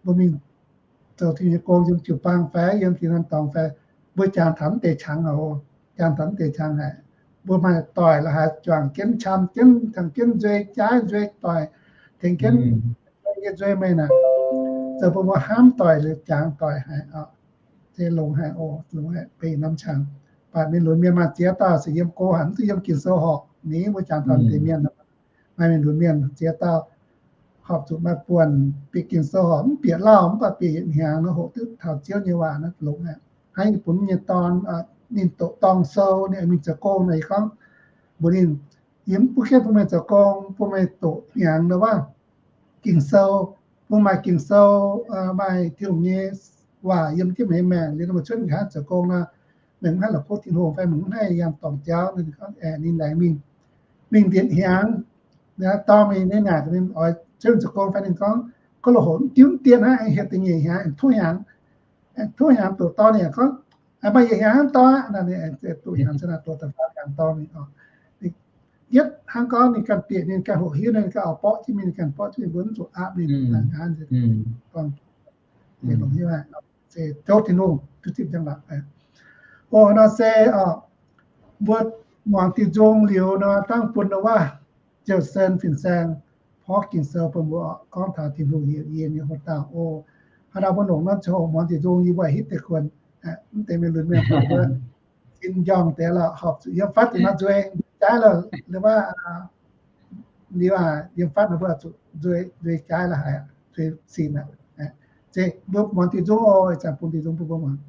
mbuo mingh zoux Tin-Hungh nyei gong yiem jiu-baang fai yiem tin-dorngh fai, mbuo jangx taux mv deix qangx oc, jangx taux mv deix qangx haic. Mbuo maaih doic la'haaix juangc jienv, qam jienv, tengx jienv nzuei, jaaiv nzuei doic, tengx jienv nyei nzuei meih naaic, zoux bun mbuo hnamv doic liuz jangx doic haic. Se longx haic oc, longx haic, beiv norm qangx. Baac mienh lunx mienh maaih ziex dauh se yiem go hanc, mv duqv yiem Ging-Sou horpc ni, mbuo jangx taux mv deix mienh, maaih mienh lunx mienh ziex dauh horpc zuqc maaih buonc bieqc Ging-Sou horpc, mv bieqc lauh mv baac bieqc yietc hnyangx nor hoqc duqv taux Ziouv nyei waac naaiv longx haic. Hnangv yie bun nyei dorn, ninh doqc dorngh sou, ninh mingh zoux gong nor, yie gorngv mbuox ninh, yie mv bun jienv bun meih zoux gong, bun meih doqc hnyangx nor waac, Ging-Sou, bun maaih Ging-Sou, maaih Tin-Hungh nyei waac yiem jienv meih nyei maengc liuz nor, meih cuotv nqa'haav zoux gong nor, meih mv haih la'kuqv Tin-Hungh fai meih mv haih yangh dorngc jauv. Ninh gorngv, aeqv, ninh laengz mingh, mingh ndiev hnyangx, dorh mingh nyei naaic, ninh oix cuotv zoux gong fai ninh gorngv, gorngv loz-hoc mv diuv mv dien hnangv, aengx hietc da'nyeic hnyangx, aengx tov hnyangx, aengx tov hnyangx doqc dorh ninh gorngv, maaih yietc hnyangx hnangv doqc aqv. Naaiv ninh aengx doqc hnyangx, se naaic doqc da'faam hnyangx dorh mingh oc. Yietv hnangv gorngv ninh ganh bieqc, ninh ganh hoqc hiuv, ninh ganh oix borqv jienv mingh, ninh ganh borqv jienv mingh, mbuo mv zuqc aapv ninh. Hnangv naaiv, se tov Tin-Hungh duqv zipv njang-laangc. O, nor se mbuo muangx diuh nzung liuz nor, dangh bun nor waac ziouc sen fin-saeng porv Ging-Sou bun mbuo gorngv taux Tin-Hungh heuc yie nyei haaix dauh. O, haaix dauh mbuo longc norm ziangh hoc muangx diuh nzung, yie mbuo hitv deix kuonx, mv deix mienh lunx mienh mbuo sin njormh deix lorqc, horpc zuqc yiem fatv deix nor nzuei jaaix lorqc, liuz waac, liuz aac, yiem fatv nor mbuo zuqc nzuei, nzuei jaaix la'haaix, nzuei sin aqv. Zeiz mbuo muangx diuh nzung oc, ih zanc bun diuh nzung bun mbuo muangx.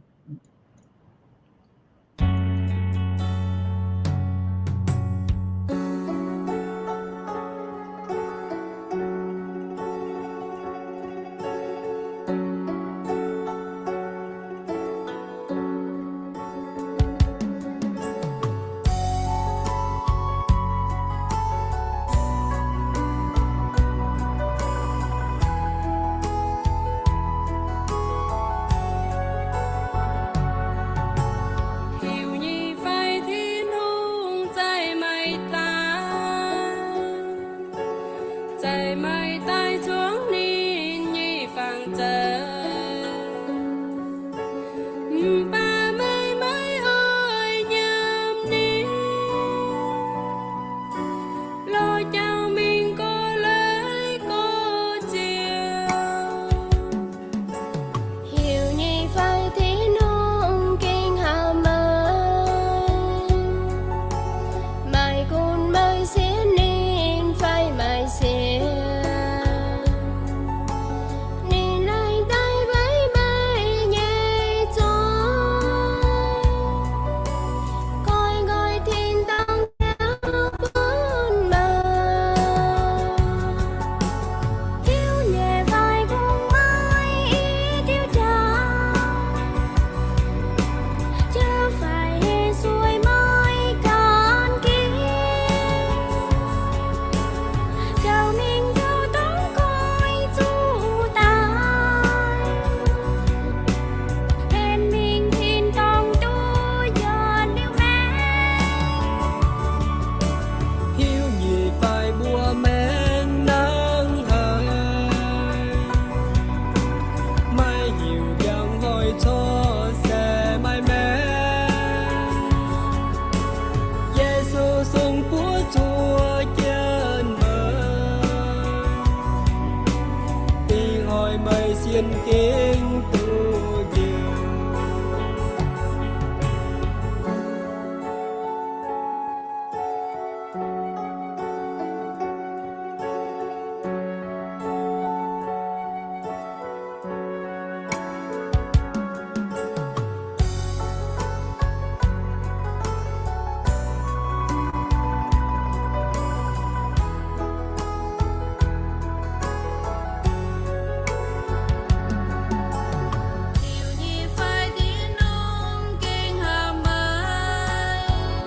sienx gengh duqv njoux. Liuz nyei fai Tin-Hungh gengh hapv meih,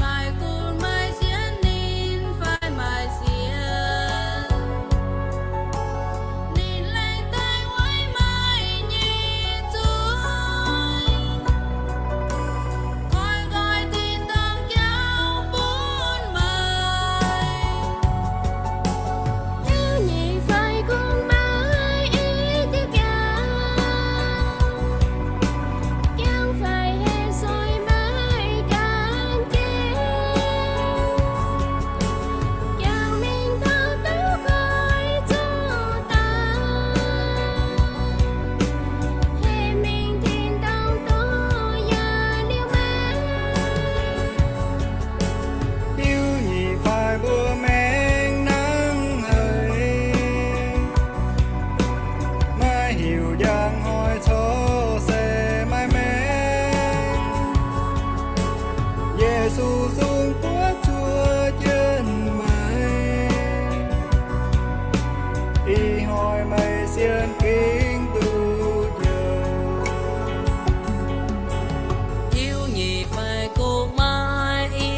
maaih gunv meih sienx ninh fai maaih sienx. Ninh laengz daaih weic meih nyei zuiz, koi nqoi tin-dorngh jauv bun meih. Liuz nyei fai gunv meih i diuh jauv, jangx fai hepc sueih meih ganh jiex, jangx mingh taux duqv koiv zuqc daaih, hepc mingh tin-dorngh duqv yaac liuz meih. Liuz nyei fai mbuo maengx nangv haic, maiv heuc njang hnoi corc se maiv maengx. Yesu sung buov zuov jienv meih, ih hnoi meih sienx gengh duqv njoux. Liuz nyei fai gunv meih i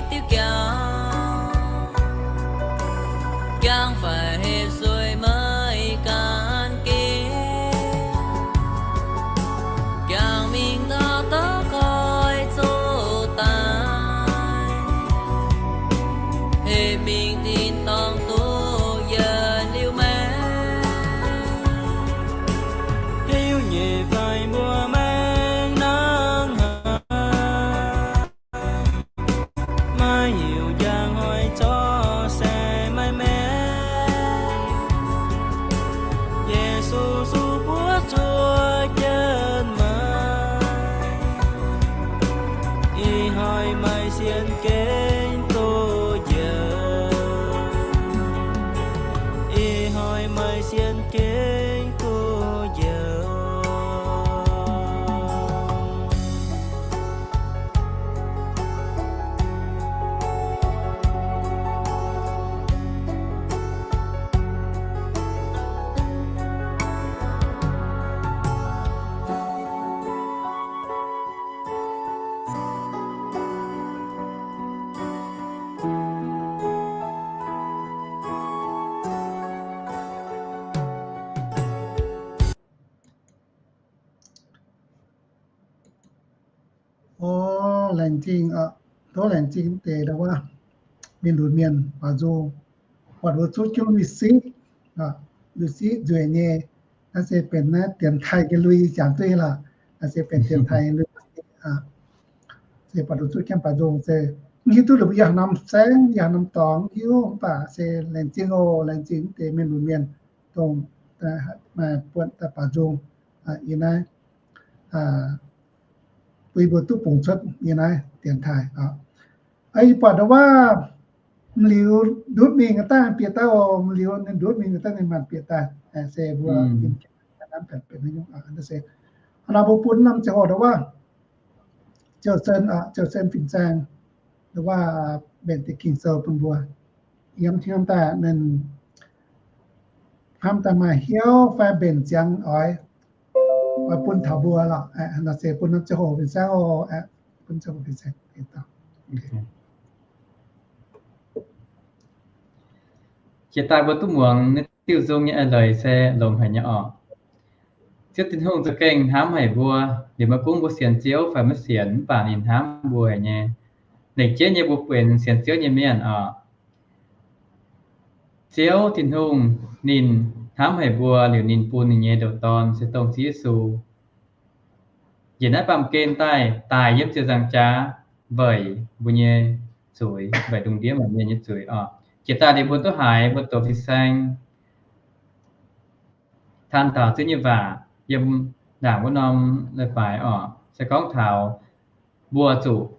diuh jauv, jangx fai hepc sueih meih ganh jiex, jangx mingh taux duqv koiv zuqc daaih, hepc mingh tin-dorngh duqv yaac liuz meih. Liuz nyei fai mbuo maengx nangv haic, maiv heuc njang hnoi corc se maiv maengx. Yesu sung buov zuov jienv meih, ih hnoi meih sienx gengh duqv njoux. Ih hnoi meih sienx gengh duqv njoux. O, laengz zingh, tov laengz zingh deix ndau wuov mienh lunx mienh baaux nzung, buatc wuov zuqv jienv receipt, receipt nzueic nyei. Naaiv se benx naaiv dienx taaih nyei lui, jangx duqv lorqc. Naaiv se benx dienx taaih nyei lui. Se buatc wuov zuqv jienv baaux nzung se mv hiuv duqv lorqc, yie haaix norm saengv, yie haaix norm dorngx mv hiuv, mv baac se laengz zingh oc, laengz zingh deix mienh lunx mienh dongh maaih buonc daaih baaux nzung yie naaiv, bun yie mbuo duqv bungx cuotv yie naaiv dienx taaih. Yie buatc ndau wuov, m'liuz ndutv mingh daaih bieqc daaih oc, m'liuz ninh ndutv mingh daaih ninh maanc bieqc daaih, se mbuo hnamv benx, benx nyungc, se hnangv naaiv mbuo bun norm ziangh hoc ndau wuov, Ziouv Sen, Ziouv Sen fin-saeng, ndau wuov mbenc deix Ging-Sou bun mbuo, yiem hnamv daaih ninh hnamv daaih maaih hnyouv fai mbenc ziangx oix, oix bun taux mbuo lorqc. Naaiv se bun norm ziangh hoc fin-saeng oc, bun ziangh hoc fin-saeng. Jiex daaih mbuo duqv muangx naaiv diuh nzung nyei eix-leiz se longx haic nyei oc. Ziouv Tin-Hungh za'gengh hnamv haic mbuo. Liuz maiv gunv mbuo sienx Ziouv fai maiv sienx, mv baac ninh hnamv mbuo haic nyei. Lengc jeiv nyei mbuo benx sienx Ziouv nyei mienh oc. Ziouv Tin-Hungh ninh hnamv haic mbuo liuz ninh bun ninh nyei ndoqc Dorn se dongh Ziouv Yesu njiec naaiv baamh gen daaih, daic yiem ziepc nzaangc jaax weic mbuo nyei zuiz, weic lungh ndiev mienh nyei zuiz oc. Jiex daaih liuz mbuo duqv haiz, mbuo doqc fin-saeng, Taux Ziouv nyei waac yiem ndaangc wuov norm leiz-baaix oc, se gorngv taux mbuo zuqc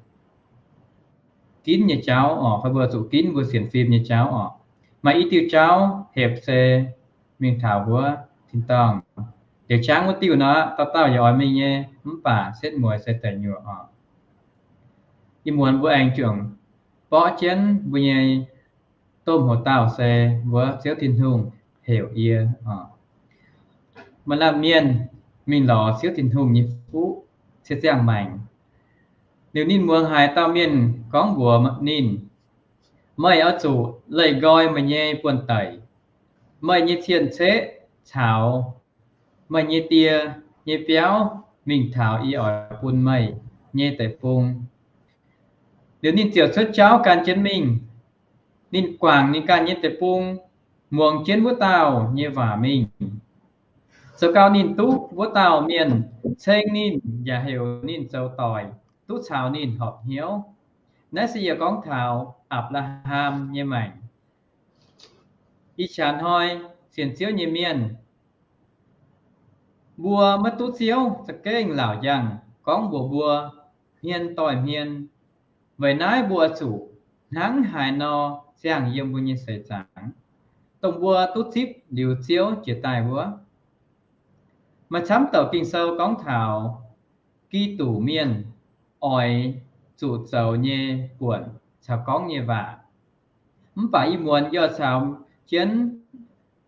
ginv nyei jauv oc, fai mbuo zuqc ginv mbuo sienx fim nyei jauv oc. Maaih i diuh jauv hepc se mingh taux wuov tin-dorngh. Liuz jangv wuov diuh nor, dauh dauh yaac oix mingh nyei, mv baac setv mueiz se deic nyuoqc oc. Ih muonz mbuo aengx juangc borqv jienv mbuo nyei domh hoc-dauh se wuov Ziouv Tin-Hungh heuc yie oc. Maaih lamh mienh mingh lorz Ziouv Tin-Hungh nyei fuqv se ziangh maengc. Liuz ninh muangx haaix dauh mienh gorngv mbuox ninh, meih oix zuqc leih nqoi meih nyei buonv-daic, meih nyei cien-ceqv caux meih nyei die nyei biauv mingh taux yie oix bun meih nyei deic-bung. Liuz ninh ziouc cuotv jauv gan jienv mingh. Ninh guangc ninh ganh nyei deic-bung, muangx jienv wuov dauh nyei waac mingh. Zoux gau ninh duqv wuov dauh mienh ceng ninh yaac heuc ninh zoux doic, duqv caux ninh horpc hnyouv. Naaiv se yie gorngv taux Apc^laa^ham nyei maengc. Ih jaax hnoi sienx Ziouv nyei mienh, mbuo maiv duqv Ziouv za'gengh laauc njang gorngv mbuox mbuo hmien doix-hmien. Weic naaiv mbuo zuqc hnangv haaix nor ziangh yiem mbuo nyei seix zaangc, dongh mbuo duqv zipv liuz Ziouv jiex daaih wuov. Maaih camv douc Ging-Sou gorngv taux Giduc mienh oix zuqc zoux nyei buonc caux gorngv nyei waac. Mv baac ih muonz yie caux jienv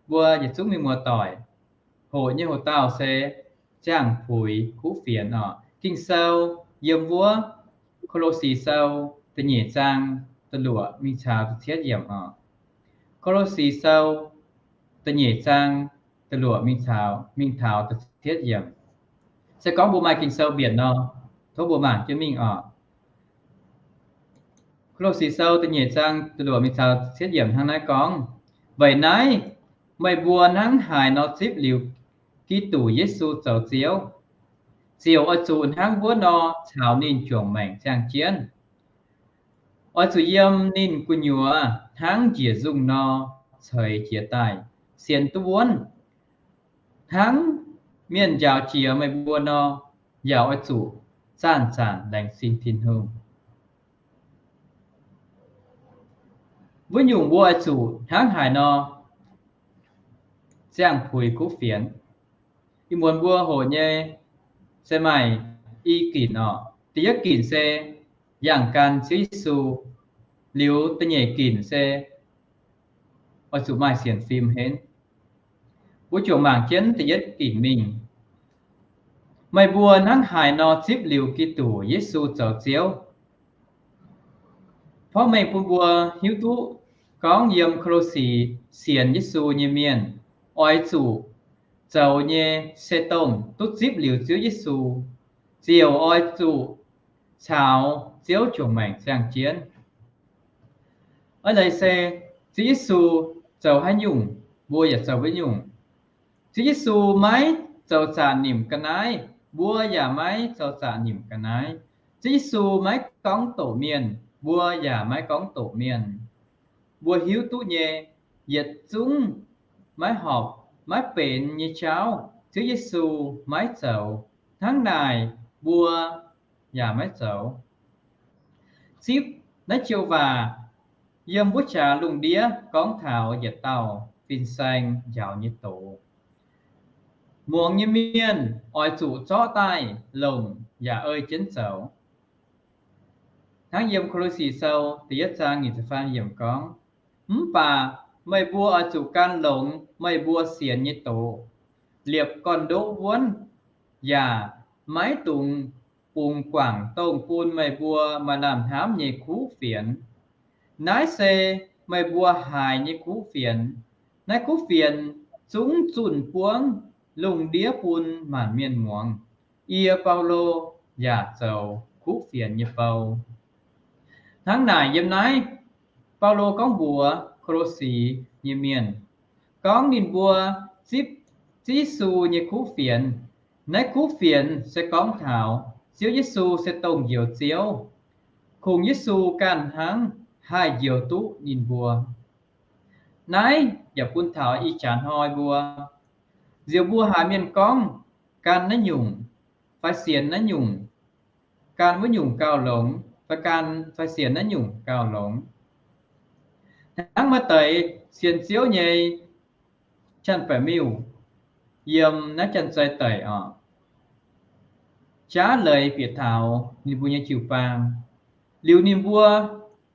mbuo yietc zungv mienh muoz-doic hoqc nyei hoc-dauh se ziangh puix kuv fienx oc. Ging-Sou yiem wuov Ko^lo^si Sou da'nyeic zaang da'luoqc mingh caux da'cietv yiemc oc. Ko^lo^si Sou da'nyeic zaang da'luoqc mingh caux, mingh taux da'cietv yiemc. Se gorngv mbuo maaih Ging-Sou mbienc nor, tov mbuo mangc jienv mingh oc. Ko^lo^si Sou da'nyeic zaang da'luoqc mingh caux da'cietv yiemc hnangv naaiv gorngv, Weic naaiv meih mbuo hnangv haaix nor zipv liuz Giduc Yesu zoux Ziouv, ziouc oix zuqc hnangv wuov nor caux ninh juangc maengc ziangh jienv. Oix zuqc yiem ninh gu'nyuoz hnangv njiec nzungh nor ceix jiez daaih, sienx duqv wuonv. Hnangv mienh njaaux jiex meih mbuo nor, yaac oix zuqc zanc-zanc laengz zingh Tin-Hungh. Wuov nyungc mbuo oix zuqc hnangv haaix nor ziangh puix kuv fienx. Ih muonz mbuo hoqc nyei se maaih i ginc oc. Da'yietv ginc se yangh gan Ziouv Yesu. Liuz da'nyeic ginc se oix zuqc maaih sienx fim henv. Mbuo juangc mangc jienv da'yietv ginc mingh. Meih mbuo hnangv haaix nor zipv liuz Giduc Yesu zoux Ziouv? Porv mengh bun mbuo hiuv duqv gorngv yiem Ko^lo^si sienx Yesu nyei mienh oix zuqc zoux nyei se dongh duqv zipv liuz Ziouv Yesu, ziouc oix zuqc caux Ziouv juangc maengc ziangh jienv. Aa, leiz se Ziouv Yesu zoux haaix nyungc, mbuo yaac zoux wuov nyungc. Ziouv Yesu maiv zoux zaqc nimc ga'naaiv, mbuo yaac maiv zoux zaqc nimc ga'naaiv. Ziouv Yesu maiv gorngv doqc mienh, mbuo yaac maiv gorngv doqc mienh. Mbuo hiuv duqv nyei, yietc zungv maiv horpc, maiv benx nyei jauv Ziouv Yesu maiv zoux. Hnangv naaic mbuo yaac maiv zoux. Zipv naaiv joux waac yiem wuov jaax lungh ndiev gorngv taux yietc dauh fin-saeng njaaux nyei doz. Muangx nyei mienh oix zuqc zorqv daaih longc yaac ei jienv zoux. Hnangv yiem Ko^lo^si Sou da'yietv zaang nyic ziepc faam yiemc gorngv, Mv baac meih mbuo oix zuqc gan longx meih mbuo sienx nyei doz, liepc gorn-ndoqv wuonv, yaac maiv dungx bungx guangc dongh bun meih mbuo maaih lamh hnamv nyei kuv fienx. Naaiv se meih mbuo haiz nyei kuv fienx. Naaiv kuv fienx zungv zunh buangv lungh ndiev bun maanc mienh muangx. Yie, Baulo, yaac zoux kuv fienx nyei bou. Hnangv naaic yiem naaiv, Baulo gorngv mbuox Ko^lo^si nyei mienh, gorngv ninh mbuo zipv Ziouv Yesu nyei kuv fienx. Naaiv kuv fienx se gorngv taux Ziouv Yesu se dongh Njoux Ziouv, kungx Yesu ganh hnangv haih njoux duqv ninh mbuo. Naaiv yaac bun taux ih jaax hnoi mbuo Nziex mbuo haiz mienh gorngv gan naaiv nyungc fai sienx naaiv nyungc, gan wuov nyungc gauh longx, fai gan fai sienx naaiv nyungc gauh longx. Hnangv maaih deix sienx Ziouv nyei janx-baeqc miuh yiem naaiv janx-zei deic oc, jaav leiz bieqc taux ninh mbuo nyei jiu-baang. Liuz ninh mbuo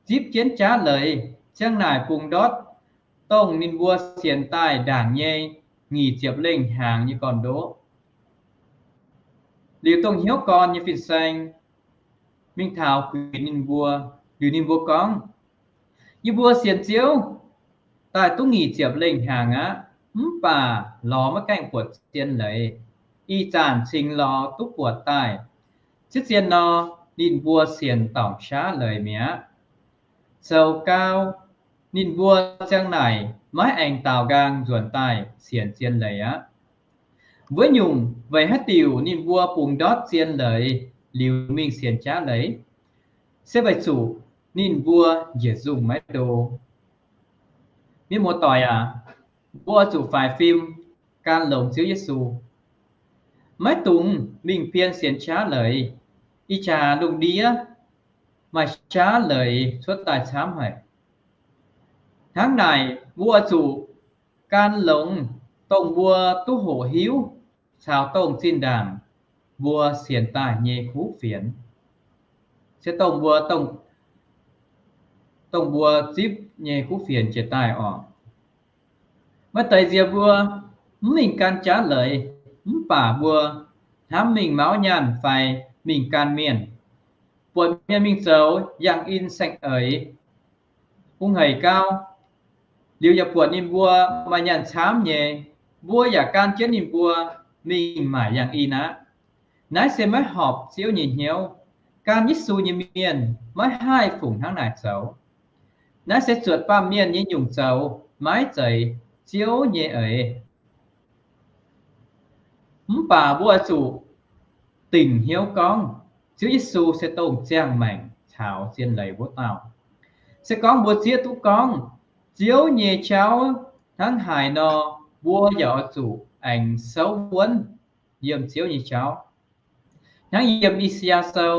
zipv jienv jaav leiz ziang naaic bungx ndortv dongh ninh mbuo sienx daaih ndaangc nyei nyic ziepc lengh hnyangx nyei gorn-ndoqv. Liuz dongh hnyouv gorn nyei fin-saeng mingh taux guix ninh mbuo. Liuz ninh mbuo gorngv, yie mbuo sienx Ziouv daaih duqv nyic ziepc lengh hnyangx aqv, mv baac lorz maiv gaengh buatc zien leiz. Ih zanc cingx lorz duqv buatc daaih. Ciev zien nor, ninh mbuo sienx dorngc jaav leiz mi'aqv. Zoux gau, ninh mbuo ziang naaic maiv aengx daaux nqaang nzuonx daaih sienx zien leiz aqv. Wuov nyungc weic haaix diuc ninh mbuo bungx ndortv zien leiz liuz mingh sienx jaav leiz? Se weic zuqc ninh mbuo njiec nzungh maiv ndo. Mienh muoz-doic aac, mbuo oix zuqc faix fim gan longx Ziouv Yesu. Maiv dungx mingh bien sienx jaav leiz. Ih jaax lungh ndiev maaih jaav leiz cuotv daaih camv haic. Hnangv naaic mbuo oix zuqc gan longx dongh mbuo duqv hoqc hiuv caux dongh zinh ndaangc mbuo sienx daaih nyei kuv fienx, se dongh mbuo, dongh mbuo zipv nyei kuv fienx jiex daaih oc. Maaih deix nziex mbuo mv mingh gan jaav leiz, mv baac mbuo hnamv mingh mauv nyaanh fai mingh gan mienh, buatc mienh mingh zoux yangh in saeng-eix, hungh haic gau, liuz yaac buatc ninh mbuo maaih nyaanh camv nyei, mbuo yaac gan jienv ninh mbuo mingh maaic yangh in aqv. Naaiv se maiv horpc Ziouv nyei hnyouv. Gan Yesu nyei mienh maiv haih fungc hnangv naaic zoux. Naaiv se zuotc baamh mienh nyei nyungc zoux, maiv zeiz Ziouv nyei eix. Mv baac mbuo oix zuqc dingc hnyouv gorngv, Ziouv Yesu se dongh ziangh maengc caux zien leiz wuov dauh. Se gorngv mbuo zieqv duqv gorngv Ziouv nyei jauv hnangv haaix nor, mbuo yaac oix zuqc aengx souv wuonv yiem Ziouv nyei jauv. Hnangv yiem I^saa^yaa Sou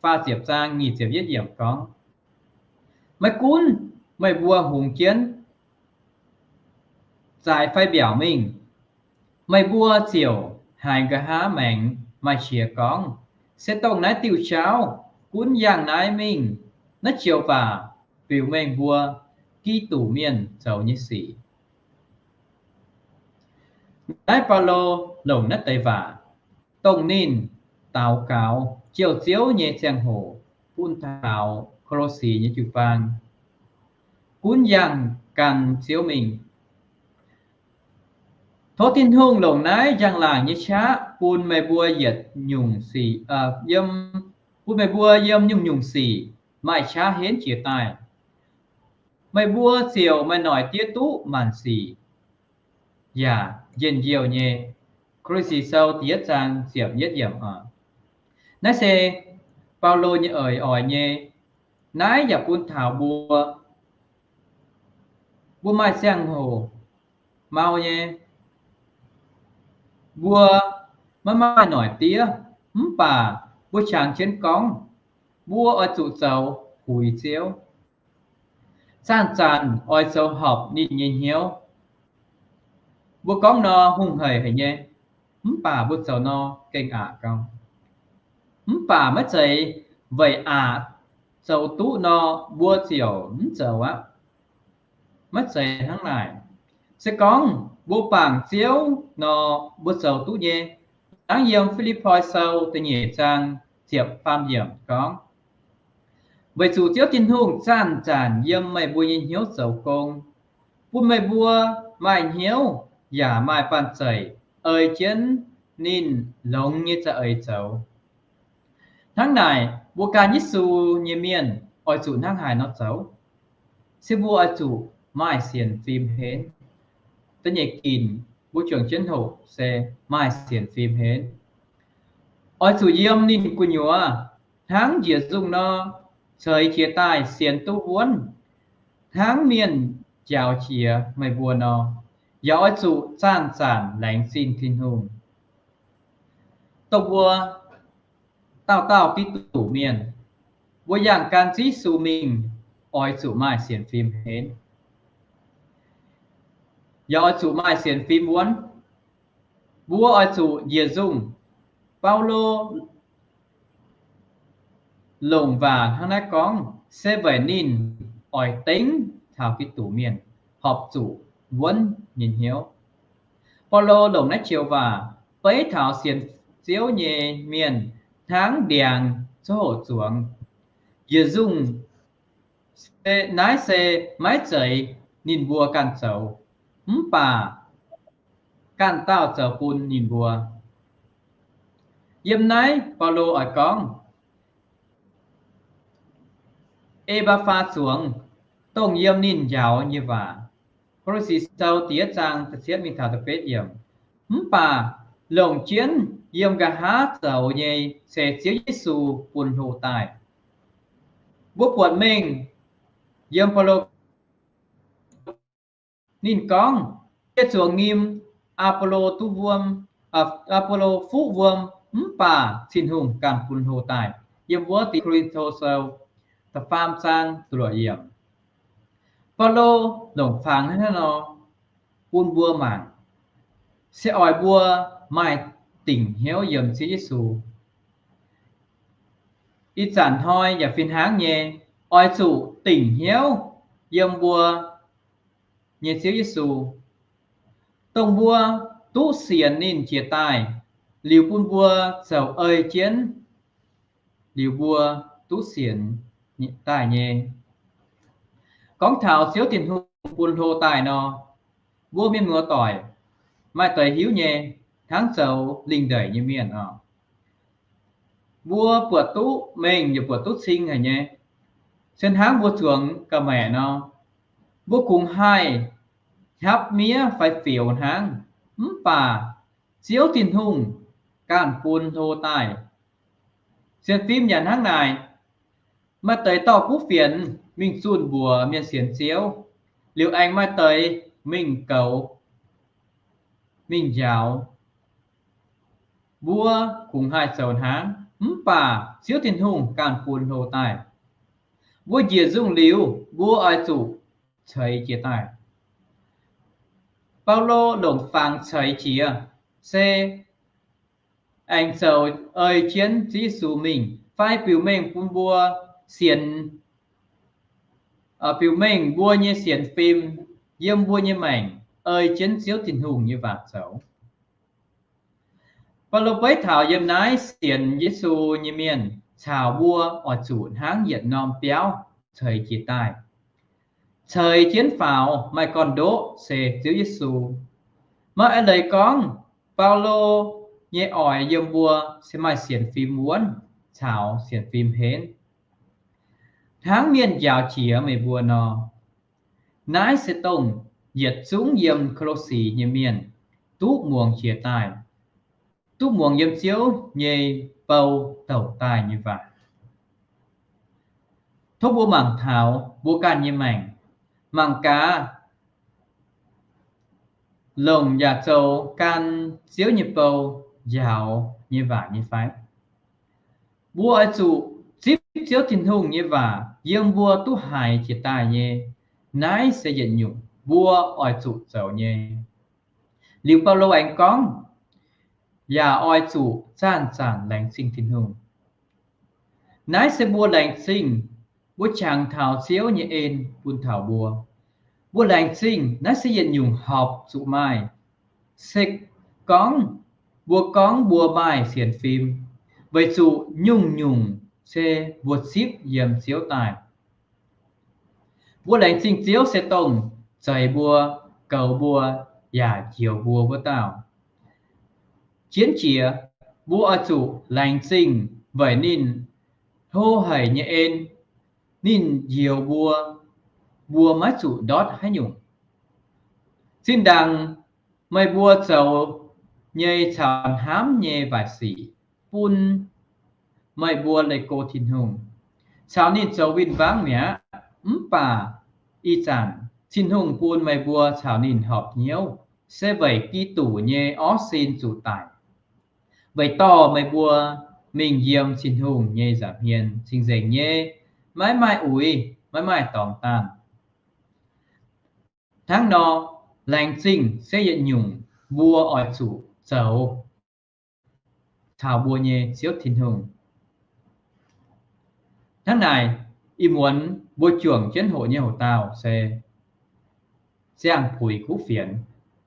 faah ziepc zaang nyic ziepc yietv yiemc gorngv, maiv gunv meih mbuo hungx jienv zaaix fai mbiaauc mingh, meih mbuo ziouc haiz nqa'haav maengx maaih qiex gorngv, se dongh naaiv diuh jauv gunv yangh naaiv mingh. Naaiv joux waac biux mengh mbuo Giduc mienh zoux nyei sic. Naaiv Baulo longc naaiv deix waac, dongh ninh daux gaux jouh Ziouv nyei ziangh hoc bun taux Ko^lo^si nyei jiu-baang, gunv yangh gan Ziouv mingh. Tov Tin-Hungh longc naaiv njang-laangc nyei qaqv bun meih mbuo yietc nyungc sic, yiem, bun meih mbuo yiem nyungc-nyungc sic maaih qaqv henv jiez daaih. Meih mbuo ziouc maaih noic diev duqv maanc sic yaac njien-youh nyei. Ko^lo^si Sou da'yietv zaang ziepc yietv yiemc oc. Naaiv se Baulo nyei eix oix nyei. Naaiv yaac bun taux mbuo, mbuo maaih ziangh hoc mau nyei, mbuo maiv maaih noic diev, mv baac mbuo qangx jienv gorngv, mbuo oix zuqc zoux puix Ziouv. Zanc-zanc oix zoux horpc ninh nyei hnyouv. Mbuo gorngv nor hungh haic haic nyei, mv baac mbuo zoux nor gengh aqc gau. Mv baac maiv zeiz weic aqc zoux duqv nor mbuo ziouc mv zoux aqv. Maiv zeiz hnangv naaic. Se gorngv mbuo bangc Ziouv nor, mbuo zoux duqv nyei. Hnangv yiem Fi^lipv^poi Sou da'nyeic zaang ziepc faam yiemc gorngv, weic zuqc Ziouv Tin-Hungh zanc-zanc yiem meih mbuo nyei hnyouv zoux gong, bun meih mbuo maaih hnyouv yaac maaih banh zeic ei jienv ninh longx nyei za'eix zoux. Hnangv naaic, mbuo gan Yesu nyei mienh oix zuqc hnangv haaix nor zoux? Se mbuo oix zuqc maaih sienx fim henv. Da'nyeic ginc mbuo juangc jienv hoqc se maaih sienx fim henv. Oix zuqc yiem ninh gu'nyuoz hnangv njiec nzungh nor, ceix jiez daaih sienx duqv wuonv, hnangv mienh njaaux jiex meih mbuo nor. yaac oix zuqc zanc-zanc laengz zingh Tin-Hungh. Dongh mbuo dauh dauh Giduc mienh, mbuo yangh gan Yesu mingh, oix zuqc maaih sienx fim henv, yaac oix zuqc maaih sienx fim wuonv. Mbuo oix zuqc njiec nzungh. Baulo longc waac hnangv naaiv gorngv se weic ninh oix dengv taux Giduc mienh horpc zuqc wuonv nyei hnyouv. Baulo longc naaiv joux waac beiv taux sienx Ziouv nyei mienh hnangv ndiangx coqv hoqc zuangx. Njiec nzungh naaiv se maiv zeiz ninh mbuo ganh zoux, mv baac ganh dauh zoux bun ninh mbuo. Yiem naaiv Baulo oix gorngv E^mbaa^faa zuangx, dongh yiem ninh njaaux nyei waac. Ko^lo^si Sou da'yietv zaang da'cietv mingh taux da'betv yiemc. Mv baac longc jienv yiem nqa'haav zoux nyei se Ziouv Yesu bun hlo daaih. Mbuo buatc mengh yiem Baulo ninh gorngv, Yie zuangx nyim, Apolo duqv wuom, Apolo fuqv wuom, mv baac Tin-Hungh ganh bun hlo daaih. Yiem wuov Ko^lin^to Sou da'faam zaang da'luoqc yiemc. Baulo longc fangx hnangv naaiv nor bun mbuo mangc, se oix mbuo maaih dingc hnyouv yiem Ziouv Yesu. Ih zanc hnoi yaac fih hnangv nyei, oix zuqc dingc hnyouv yiem mbuo nyei Ziouv Yesu, dongh mbuo duqv sienx ninh jiex daaih, liuz bun mbuo zoux ei jienv, liuz mbuo duqv sienx daaih nyei. Gorngv taux Ziouv Tin-Hungh bun hlo daaih nor, mbuo mienh muoz-doic maaih deix hiuv nyei, hnangv zoux lingh ndeic nyei mienh oc. Mbuo buatc duqv mengh yaac buatc duqv cing haic nyei. Se hnangv mbuo zuangx ga'maeqc nor, mbuo kungx haih hnyapv miev fai fioux hnangv, mv baac Ziouv Tin-Hungh ganh bun hlo daaih. Sienx fim yaac hnangv naaic, maaih deix dorh kuv fienx mingh zunh mbuox mienh sienx Ziouv, liuz aengx maaih deix mingh goux, mingh njaaux. Mbuo kungx haih zoux hnangv, mv baac Ziouv Tin-Hungh ganh bun hlo daaih. Mbuo njiec nzungh liuz, mbuo oix zuqc ceix jiez daaih. Baulo longc fangx ceix jiez se aengx zoux ei jienv Ziouv Yesu mingh, fai biux mengh bun mbuo sienx, biux mengh mbuo nyei sienx fim yiem mbuo nyei maengc ei jienv Ziouv Tin-Hungh nyei waac zoux. Baulo beiv taux yiem naaiv sienx Yesu nyei mienh caux mbuo oix zuqc hnangv yietc norm biauv ceix jiez daaih. Ceix jienv faaux maaih gorn-ndoqv se Ziouv Yesu. Maiv eix leiz gorngv Baulo nyei oix yiem mbuo se maaih sienx fim wuonv caux sienx fim henv, hnangv mienh njaaux jiex meih mbuo nor. Naaiv se dongh yietc zungv yiem Ko^lo^si nyei mienh duqv muangx jiex daaih, duqv muangx yiem Ziouv nyei bou douc daaih nyei waac. Tov mbuo mangc taux mbuo ganh nyei maengc, mangc gaax longc yaac zoux gan Ziouv nyei bou njaaux nyei waac nyei fai? Mbuo oix zuqc zipv Ziouv Tin-Hungh nyei waac yiem mbuo duqv haiz jiex daaih nyei. Naaiv se yietc nyungc mbuo oix zuqc zoux nyei. Liuz Baulo aengx gorngv, yaac oix zuqc zanc-zanc laengz zingh Tin-Hungh. Naaiv se mbuo laengz zingh, mbuo jangx taux Ziouv nyei en bun taux mbuo. Mbuo laengz zingh naaiv se yietc nyungc horpc zuqc maaih. Se gorngv mbuo gorngv mbuo maaih sienx fim, weic zuqc nyungc-nyungc se mbuo zipv yiem Ziouv daaih. Mbuo laengz zingh Ziouv se dongh zeix mbuo, goux mbuo, yaac njoux mbuo wuov dauh. Jienv jiex, mbuo oix zuqc laengz zingh weic ninh hlo haic nyei en. Ninh njoux mbuo, mbuo maiv zuqc ndortv haaix nyungc. Zinh ndaangc meih mbuo zoux nyei caux hnamv nyei waaic sic bun meih mbuo leih go Tin-Hungh, caux ninh zoux win-wangv mi'aqv. Mv baac ih zanc Tin-Hungh bun meih mbuo caux ninh horpc hnyouv, se weic Giduc nyei orv sin zuqc daic, weic dorh meih mbuo mingh yiem Tin-Hungh nyei nza'hmien cing-nzengc nyei, maiv maaih uix, maiv maaih dorngx daanh. Hnangv nor, laengz zingh se yietc nyungc mbuo oix zuqc zoux caux mbuo nyei Ziouv Tin-Hungh. Hnangv naaic, ih muonz mbuo juangc jienv hoqc nyei hoc-dauh se ziangh puix kuv fienx.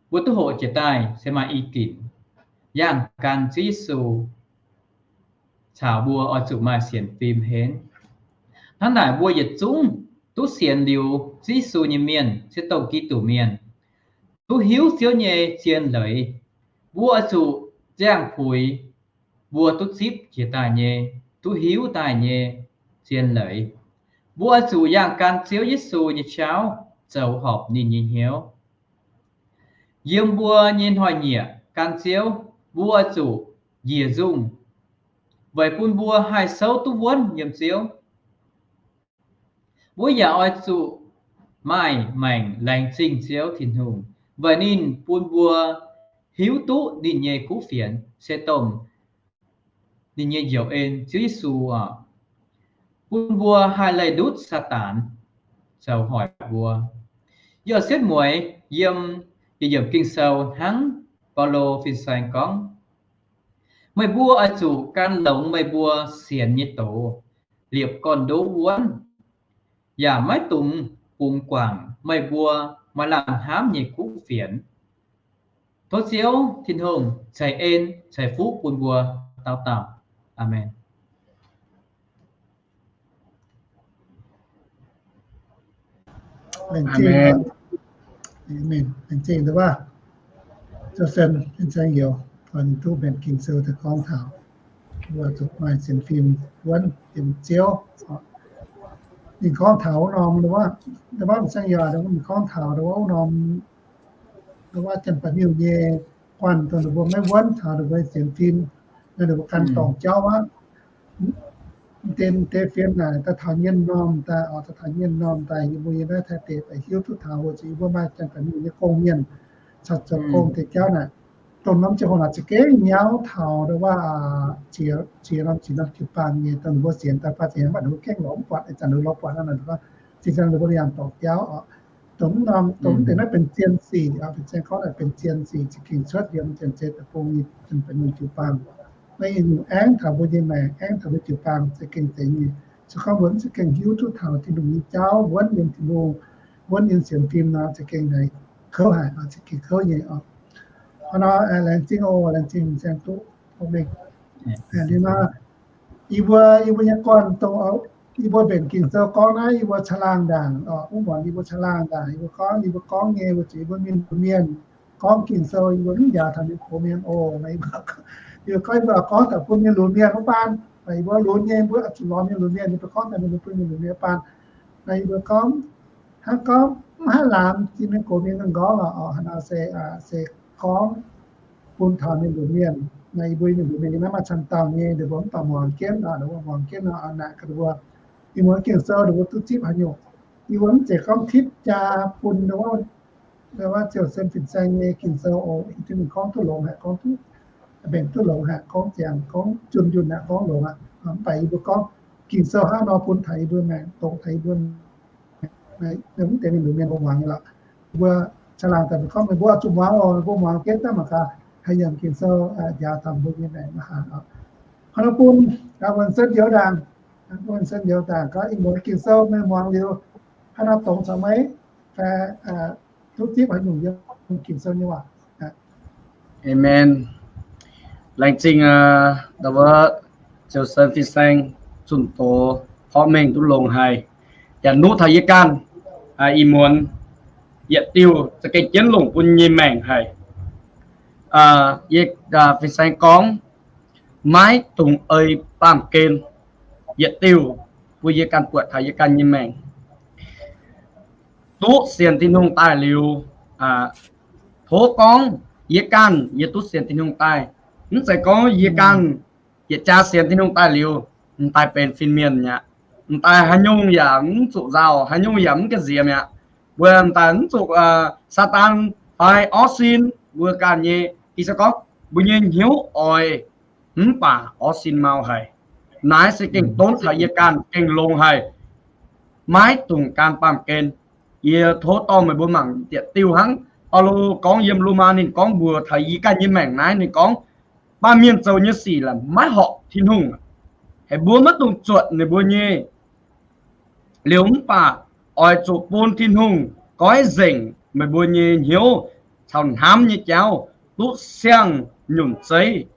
Mbuo duqv hoqc jiex daaih se maaih i ginc, yangh gan Ziouv Yesu caux mbuo oix zuqc maaih sienx fim henv. Hnangv naaic mbuo yietc zungv duqv sienx liuz Ziouv Yesu nyei mienh se dongh Giduc mienh, duqv hiuv Ziouv nyei zien leiz. Mbuo oix zuqc ziangh puix mbuo duqv zipv jiex daaih nyei, duqv hiuv daaih nyei zien leiz. Mbuo oix zuqc yangh gan Ziouv Yesu nyei qauv, zoux horpc ninh nyei hnyouv. Yiem mbuo nyei hnoi-nyieqc gan Ziouv, mbuo oix zuqc njiec nzungh, weic bun mbuo haih souv duqv wuonv yiem Ziouv. Mbuo yaac oix zuqc maaih maengc laengz zingh Ziouv Tin-Hungh, weic ninh bun mbuo hiuv duqv ninh nyei kuv fienx se dongh ninh nyei njoux en Ziouv Yesu oc, bun mbuo haih leih ndutv Saadaan zoux hoic mbuo. Yie setv mueiz yiem yietc yiemc Ging-Sou hnangv Baulo fin-saeng gorngv, meih mbuo oix zuqc gan longx meih mbuo sienx nyei doz, liepc gorn-ndoqv wuonv, yaac maiv dungx bungx guangc meih mbuo maaih lamh hnamv nyei kuv fienx. Tov Ziouv Tin-Hungh ceix en ceix fuqv bun mbuo dauh dauh. Aamen. Laengz zingh, laengz zingh, Ziouv Sen fin-saeng youz, ninh duqv mbenc Ging-Sou daaih gorngv taux mbuo zuqc maaih sienx fim wuonv yiem Ziouv. Ninh gorngv taux wuov norm, wuov fin-saeng youz ninh gorngv taux wuov norm, wuov janx-baeqc miuc nyei guanh dongh ninh mbuo maiv wuonv taux ninh mbuo sienx fim, ninh mbuo gan dorngc jauv aqv. Deix, deix fien naaic daaih taux nyienh normh daaih, oix daaih taux nyienh normh daaih, yie mbuo yiem naaiv Taiv deic daaih hiuv duqv taux, weic zuqc yie mbuo maaih janx-baeqc miuc nyei gong-mienh, caux zoux gong deix jauv naaic, dongh norm ziangh hoc naaic za'gengh nyauv taux wuov, ziex, ziex norm, ziex norm jiu-baang nyei, dongh ninh mbuo sienx daaih baac ziex norm mv baac ninh mbuo gengh lorz mv buatc, ih zanc ninh lorz buatc nor, zinh ziangh ninh mbuo yangh dorngc jauv oc. Dongh mv norm, dongh mv deix naaiv benx zien sic, fin-saeng gorngv naaic benx zien sic, za'gengh cuotv yiem Janx-Zei Deic-Bung nyei janx-baeqc miuc jiu-baang. Naaiv nyungc aengv taux mbuo nyei maengc, aengv taux mbuo jiu-baang za'gengh zeiz nyei. Se gorngv mbuo mv za'gengh hiuv duqv taux Tin-Hungh nyei jauv, wuonv yiem Tin-Hungh, wuonv yiem sienx fim nor, za'gengh naaic kouv haic, za'gengh kouv nyei oc. Hnangv nor, laengz zingh oc, laengz zingh fin-saeng duqv mengh. Liuz nor, yie mbuo, yie mbuo nyei gorn-dongh, yie mbuo mbenc Ging-Sou gorngv naaiv, yie mbuo caangh laangh ndaangc oc, wuov muonz yie mbuo caangh laangh ndaangc, yie mbuo gorngv, yie mbuo gorngv nyei, weic zuqc yie mbuo mienh lunx mienh gorngv Ging-Sou, yie mbuo mv njaaux taux mienh gox mienh oc. Yie mbuo gorngv, yie mbuo gorngv taux bun mienh lunx mienh wuov baan, yie mbuo lunx nyei, mbuo zuqc lorz mienh lunx mienh, yie mbuo gorngv taux mienh, bun mienh lunx mienh wuov baan. Naaiv yie mbuo gorngv, hnangv gorngv mv haih laamx jiex mienh gox mienh gorngv oc. Hnangv nor se, se gorngv bun taux mienh lunx mienh. Naaiv yie mbuo mienh lunx mienh nyei naaiv maaih camv dauh nyei, ninh mbuo mv baac muangx jienv oc, ninh mbuo muangx jienv nor, naaic gaax ninh mbuo, ih muonz Ging-Sou ninh mbuo duqv zipv haaix nyungc. Yie mbuo mv zeiz gorngv tipv jaa bun wuov, wuov Ziouv Sen fin-saeng nyei Ging-Sou oc, yie mbuo gorngv duqv longx haic, gorngv duqv, mbenc duqv longx haic, gorngv ziangx gorngv junh junh aqv, gorngv longx aqv. Mv baac yie mbuo gorngv Ging-Sou hnangv nor bun taux yie mbuo maengc, dongh taux yie mbuo mv deix mienh lunx mienh mbuo muangx nyei lorqc. Mbuo caangh laangh daaih mbuo gorngv, mbuo oix zuqc muangx oc, mbuo muangx jienv daaih mangc gaax haaix yiem Ging-Sou njaaux taux mbuo nyei maengc maiv haaz oc. Hnangv nor bun wuonh sen njoux ndaangc, wuonh sen njoux ndaangc gorngv ih muonz Ging-Sou meih muangx liuz, hnangv nor dongz caux meih fai duqv zipv haaix nyungc yiem Ging-Sou nyei waac. Aamen. Laengz zingh wuov Ziouv Sen fin-saeng zunh doz porv mengh duqv longx haic, yaac nuqv taux yie ganh ih muonz yietc diuh za'gengh jienv longc bun nyei maengc haic. Yie fin-saeng gorngv, maiv dungx ei baamh gen, yietc diuh bun yie ganh buatc taux yie ganh nyei maengc. Duqv sienx Tin-Hungh daaih liuz, tov gorngv yie ganh yie duqv sienx Tin-Hungh daaih. Mv zeiz gorngv yie ganh yietc jaax sienx Tin-Hungh daaih liuz, m'daaih benx fin-mienh mi'aqv. M'daaih haaix nyungc yaac mv zuqc nzauh, haaix nyungc yaac mv ga'nziex mi'aqv. Mbuo m'daaih mv zuqc Saadaan Oix orv sin mbuo ganh nyei, ih zanc gorngv mbuo nyei hnyouv oix, mv baac orv sin mau haic. Naaiv se gengh donv taux yie ganh gengh longx haic, maiv dungx gan baamh gen. Yie tov dorh meih mbuo mangc diex diuh hnangv Baulo gorngv yiem Lomaa, ninh gorngv mbuox taux yie ganh nyei maengc naaiv, ninh gorngv, baamh mienh zoux nyei sic la'maiv horpc Tin-Hungh, haiz mbuo maiv dungx zuotc ninh mbuo nyei. Liuz mv baac oix zuqc bun Tin-Hungh goiv nzengc meih mbuo nyei hnyouv caux hnamv nyei jauv duqv siang-nyunc zeiv.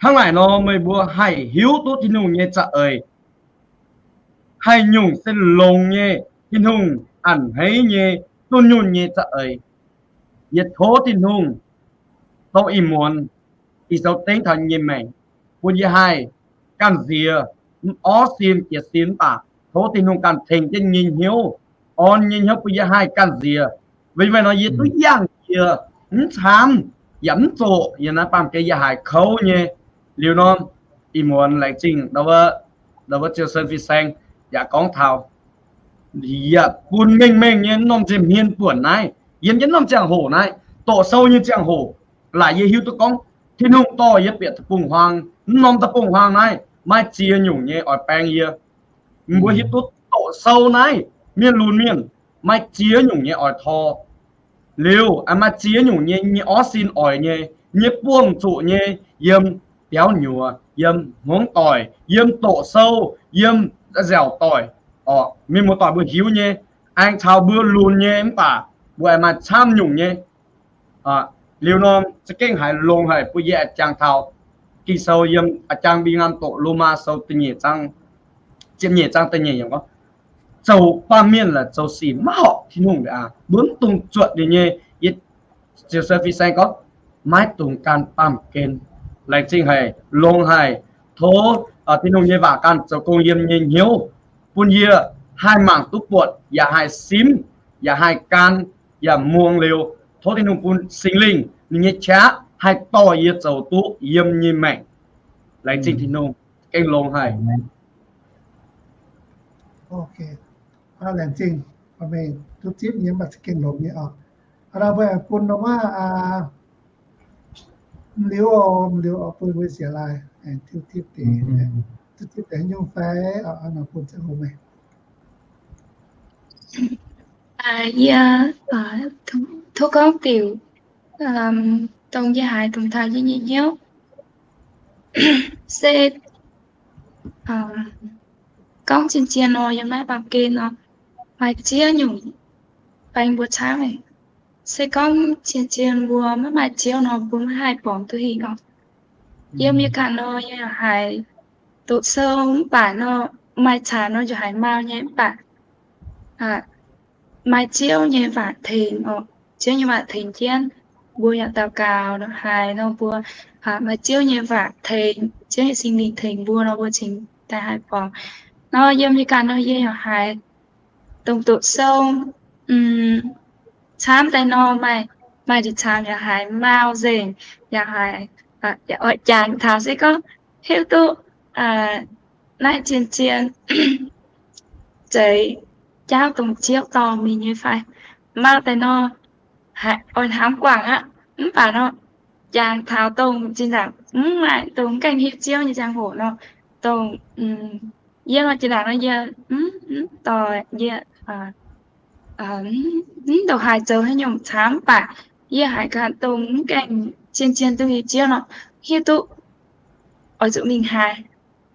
Hnangv naaic nor meih mbuo haih hiuv duqv Tin-Hungh nyei za'eix. Haih nyungc se longx nyei, Tin-Hungh a'hneiv nyei, dunh yunh nyei za'eix. Yie tov Tin-Hungh dongh ih muonz, ih zoux dengv taux nyei maengc, bun yie haih ganh nziex, mv orv sin jiex sin mv baac tov Tin-Hungh ganh tengx jienv nyei hnyouv, orn nyei hnyouv bun yie haih ganh nziex. Weic nor yie duqv yangh jiex, mv camv, yaac mv zoqc yiem naaiv baamh gen yie haiz kouv nyei. Liuz nor, ih muonz laengz zingh ndau wuov Ziouv Sen Fin Saeng yaac gorngv taux, yaac bun mengh mengh nyei norm nziex hmien buonc naaiv, yiem jienv norm ziangh hoc naaiv, doqc sou nyei ziangh hoc, laaic yie hiuv duqv gorngv Tin-Hungh dorh yie bieqc deic-bung-huaang, mv norm deic-bung-huaang naaiv maaih ziex nyungc nyei oix baeng yie. Mbuo hiuv duqv doqc sou naaiv, mienh lunx mienh, maaih ziex nyungc nyei oix tor. Liuz maaih ziex nyungc nyei, nyei orv sin oix nyei, nyei buangh zuqc nyei, yiem biauv nyuoz, yiem hmuangv doic, yiem doqc sou, yiem nziaauc doic. Orqc, mienh muoz-doic mbuo hiuv nyei, aengx caux mbuo lunx nyei mv baac mbuo aengx maaih camv nyungc nyei. Liuz nor za'gengh haiz longx haic bun yie aengx jangx taux Ging-Sou yiem a'jang Mbing Ngaam Doqc, Lomaa Sou, ziepc nyeic zaang da'nyeic, zoux baamh mienh laaix zoux sic maiv horpc Tin-Hungh aqv. Mbuo mv dungx zuotc ninh nyei. Yie, Ziouv Sen Fin Saeng gorngv, maiv dungx gan baamh gen. Laengz zingh haic, longx haic. Tov Tin-Hungh nyei waac ganh zoux gong yiem nyei hnyouv, bun yie haih mangc duqv buatc, yaac haih simv, yaac haih gan, yaac muangx liuz. Tov Tin-Hungh bun Singx Lingh ninh nyei qaqv haih dorh yie zoux duqv yiem nyei maengc. Laengz zingh Tin-Hungh, gengh longx haic. Laengz zingh, meih duqv zipv nyei mv baac za'gengh longx nyei oc. Hnangv naaic mbuo aengx bun norm wuov, m'liuz, m'liuz bun mbuo siec laaih aengx duqv zipv deix, duqv zipv deix nyungc fai, bun ziangh hoc meih. Yie tov gorngv diuc dongh yie haiz dongh taux yie nyei hnyouv se gorngv zien-zien nor, yiem naaiv baamh gen nor, maaih ziex nyungc baeng mbuo camv. Se gorngv zien-zien mbuo maiv maaih Ziouv nor, mbuo maiv haih borngz duqv hingh oc. Yiem yie ganh nor, yie haiz doqc sou mv baac nor, maaih caux nor yaac haiz mau nyei mv baac maaih Ziouv nyei waac tengx oc. Ziouv nyei waac tengx jienv, mbuo yaac daux gaux haiz nor mbuo maaih Ziouv nyei waac tengx, Ziouv nyei Singx Lingh tengx mbuo nor, mbuo cingx daaih haih borngz. Nor yiem yie ganh nor yie yaac haiz dongh doqc sou camv daaih nor, maaih, maaih deix camv yaac haiz mau nzengc, yaac haiz, yaac oix jangx taux se gorngv hiuv duqv naaiv zien-zien zeiz jauv dongh Ziouv dorh mingh nyei fai. Mau daaih nor, oix hnamv guangc aqv. Mv baac nor, jangx taux dongh zinh ndaangc mv maaih, dongh mv gaengh hiuv Ziouv nyei ziangh hoc nor, dongh yie nor zinh ndaangc nor yie mv doic, yie mv ndongc haaix zoux haaix nyungc camv, mv baac yie haiz ganh dongh mv gaengh zien-zien duqv hiuv Ziouv nor, hiuv duqv oix zuqc mingh haaix,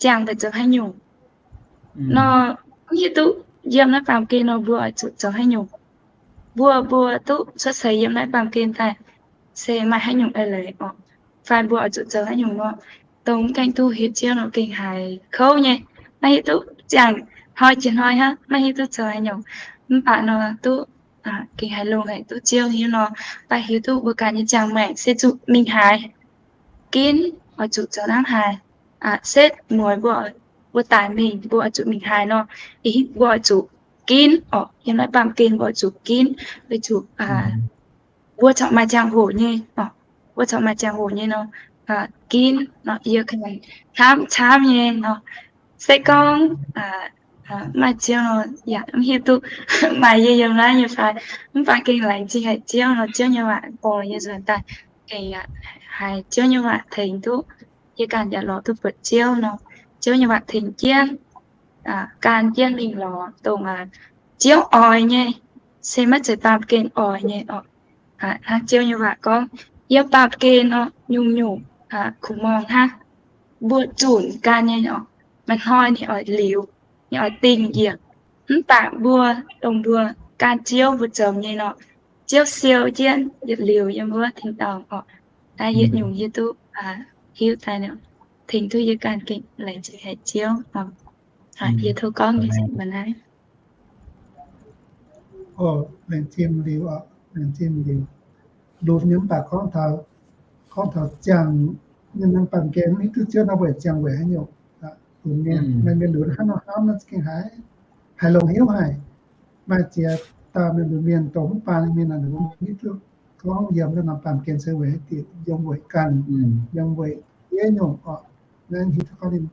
ziangh daaih zoux haaix nyungc nor, mv hiuv duqv yiem naaiv baamh gen nor mbuo oix zuqc zoux haaix nyungc. Mbuo, mbuo duqv cuotv seix yiem naaiv baamh gen daaih se maaih haaix nyungc eix leiz oc, fai mbuo oix zuqc zoux haaix nyungc nor, dongh mv gaengh duqv hiuv Ziouv nor gengh haiz kouv nyei. Maiv hiuv duqv ziangh hnoi jiex hnoi hnangv, maiv hiuv duqv zoux haaix nyungc. Mv baac nor duqv gengh haiz longx haic, duqv Ziouv hiuv nor, baac hiuv duqv mbuo ganh nyei ziangh maengc se zuqc mingh haaix, ginv oix zuqc zoux hnangv haaix, setv mueiz mbuo, mbuo daic mingh mbuo oix zuqc mingh haaix nor, mbuo oix zuqc ginv oc. Yiem naaiv baamh gen mbuo oix zuqc ginv, weic zuqc mbuo corc maaih ziangh hoc nyei, mbuo corc maaih ziangh hoc nyei nor, ginv nor yie ganh hnamv camv nyei nor, se gorngv Maaih Ziouv nor yaac mv hiuv duqv maaih yie yiem naaiv nyei fai, mv baac gengh laengz zingh haic Ziouv nor, Ziouv nyei waac borh yie nzuonx daaih, gengh yaac haiz Ziouv nyei waac tengx duqv yie ganh yaac lorz duqv buatc Ziouv nor. Ziouv nyei waac tengx jienv, gan jienv mingh lorz dongh Ziouv oix nyei, se maiv zeiz baamh gen oix nyei oc. Hnangv Ziouv nyei waac gorngv, yiem baamh gen nor nyungc-nyungc kuh morngh hnangv, mbuo zunc gan nyei oc, maaih hnoi ninh oix liuz, ninh oix dingh njiec. Mv baac mbuo, dongh mbuo gan Ziouv mbuo zoux nyei nor, Ziouv siou jienv yietc liuz yiem wuov tin-dorngh oc. Naaiv yietc nyungc yie duqv hiuv daaih, tengx duqv yie ganh gengh laengz zingh haic Ziouv. Yie tov gorngv nyei mbuo naaiv. Laengz zingh liuz oc, laengz zingh liuz. Lunx nyei mv baac gorngv taux, gorngv taux ziangh, ninh baamh gen mv hiuv duqv Ziouv nor weic ziangh weic haaix nyungc. Lunx nyei, mienh lunx hnangv nor hnamv nor gengh haiz, haiz longx hnyouv haic. Maaih ziex dauh mienh lunx mienh dongh mv baac mienh naaic mv hiuv duqv gorngv yiem naaiv norm baamh gen se weic haaix diuc, yiem weic ganh, yiem weic diev nyungc oc. Naaiv hiuv duqv gorngv ninh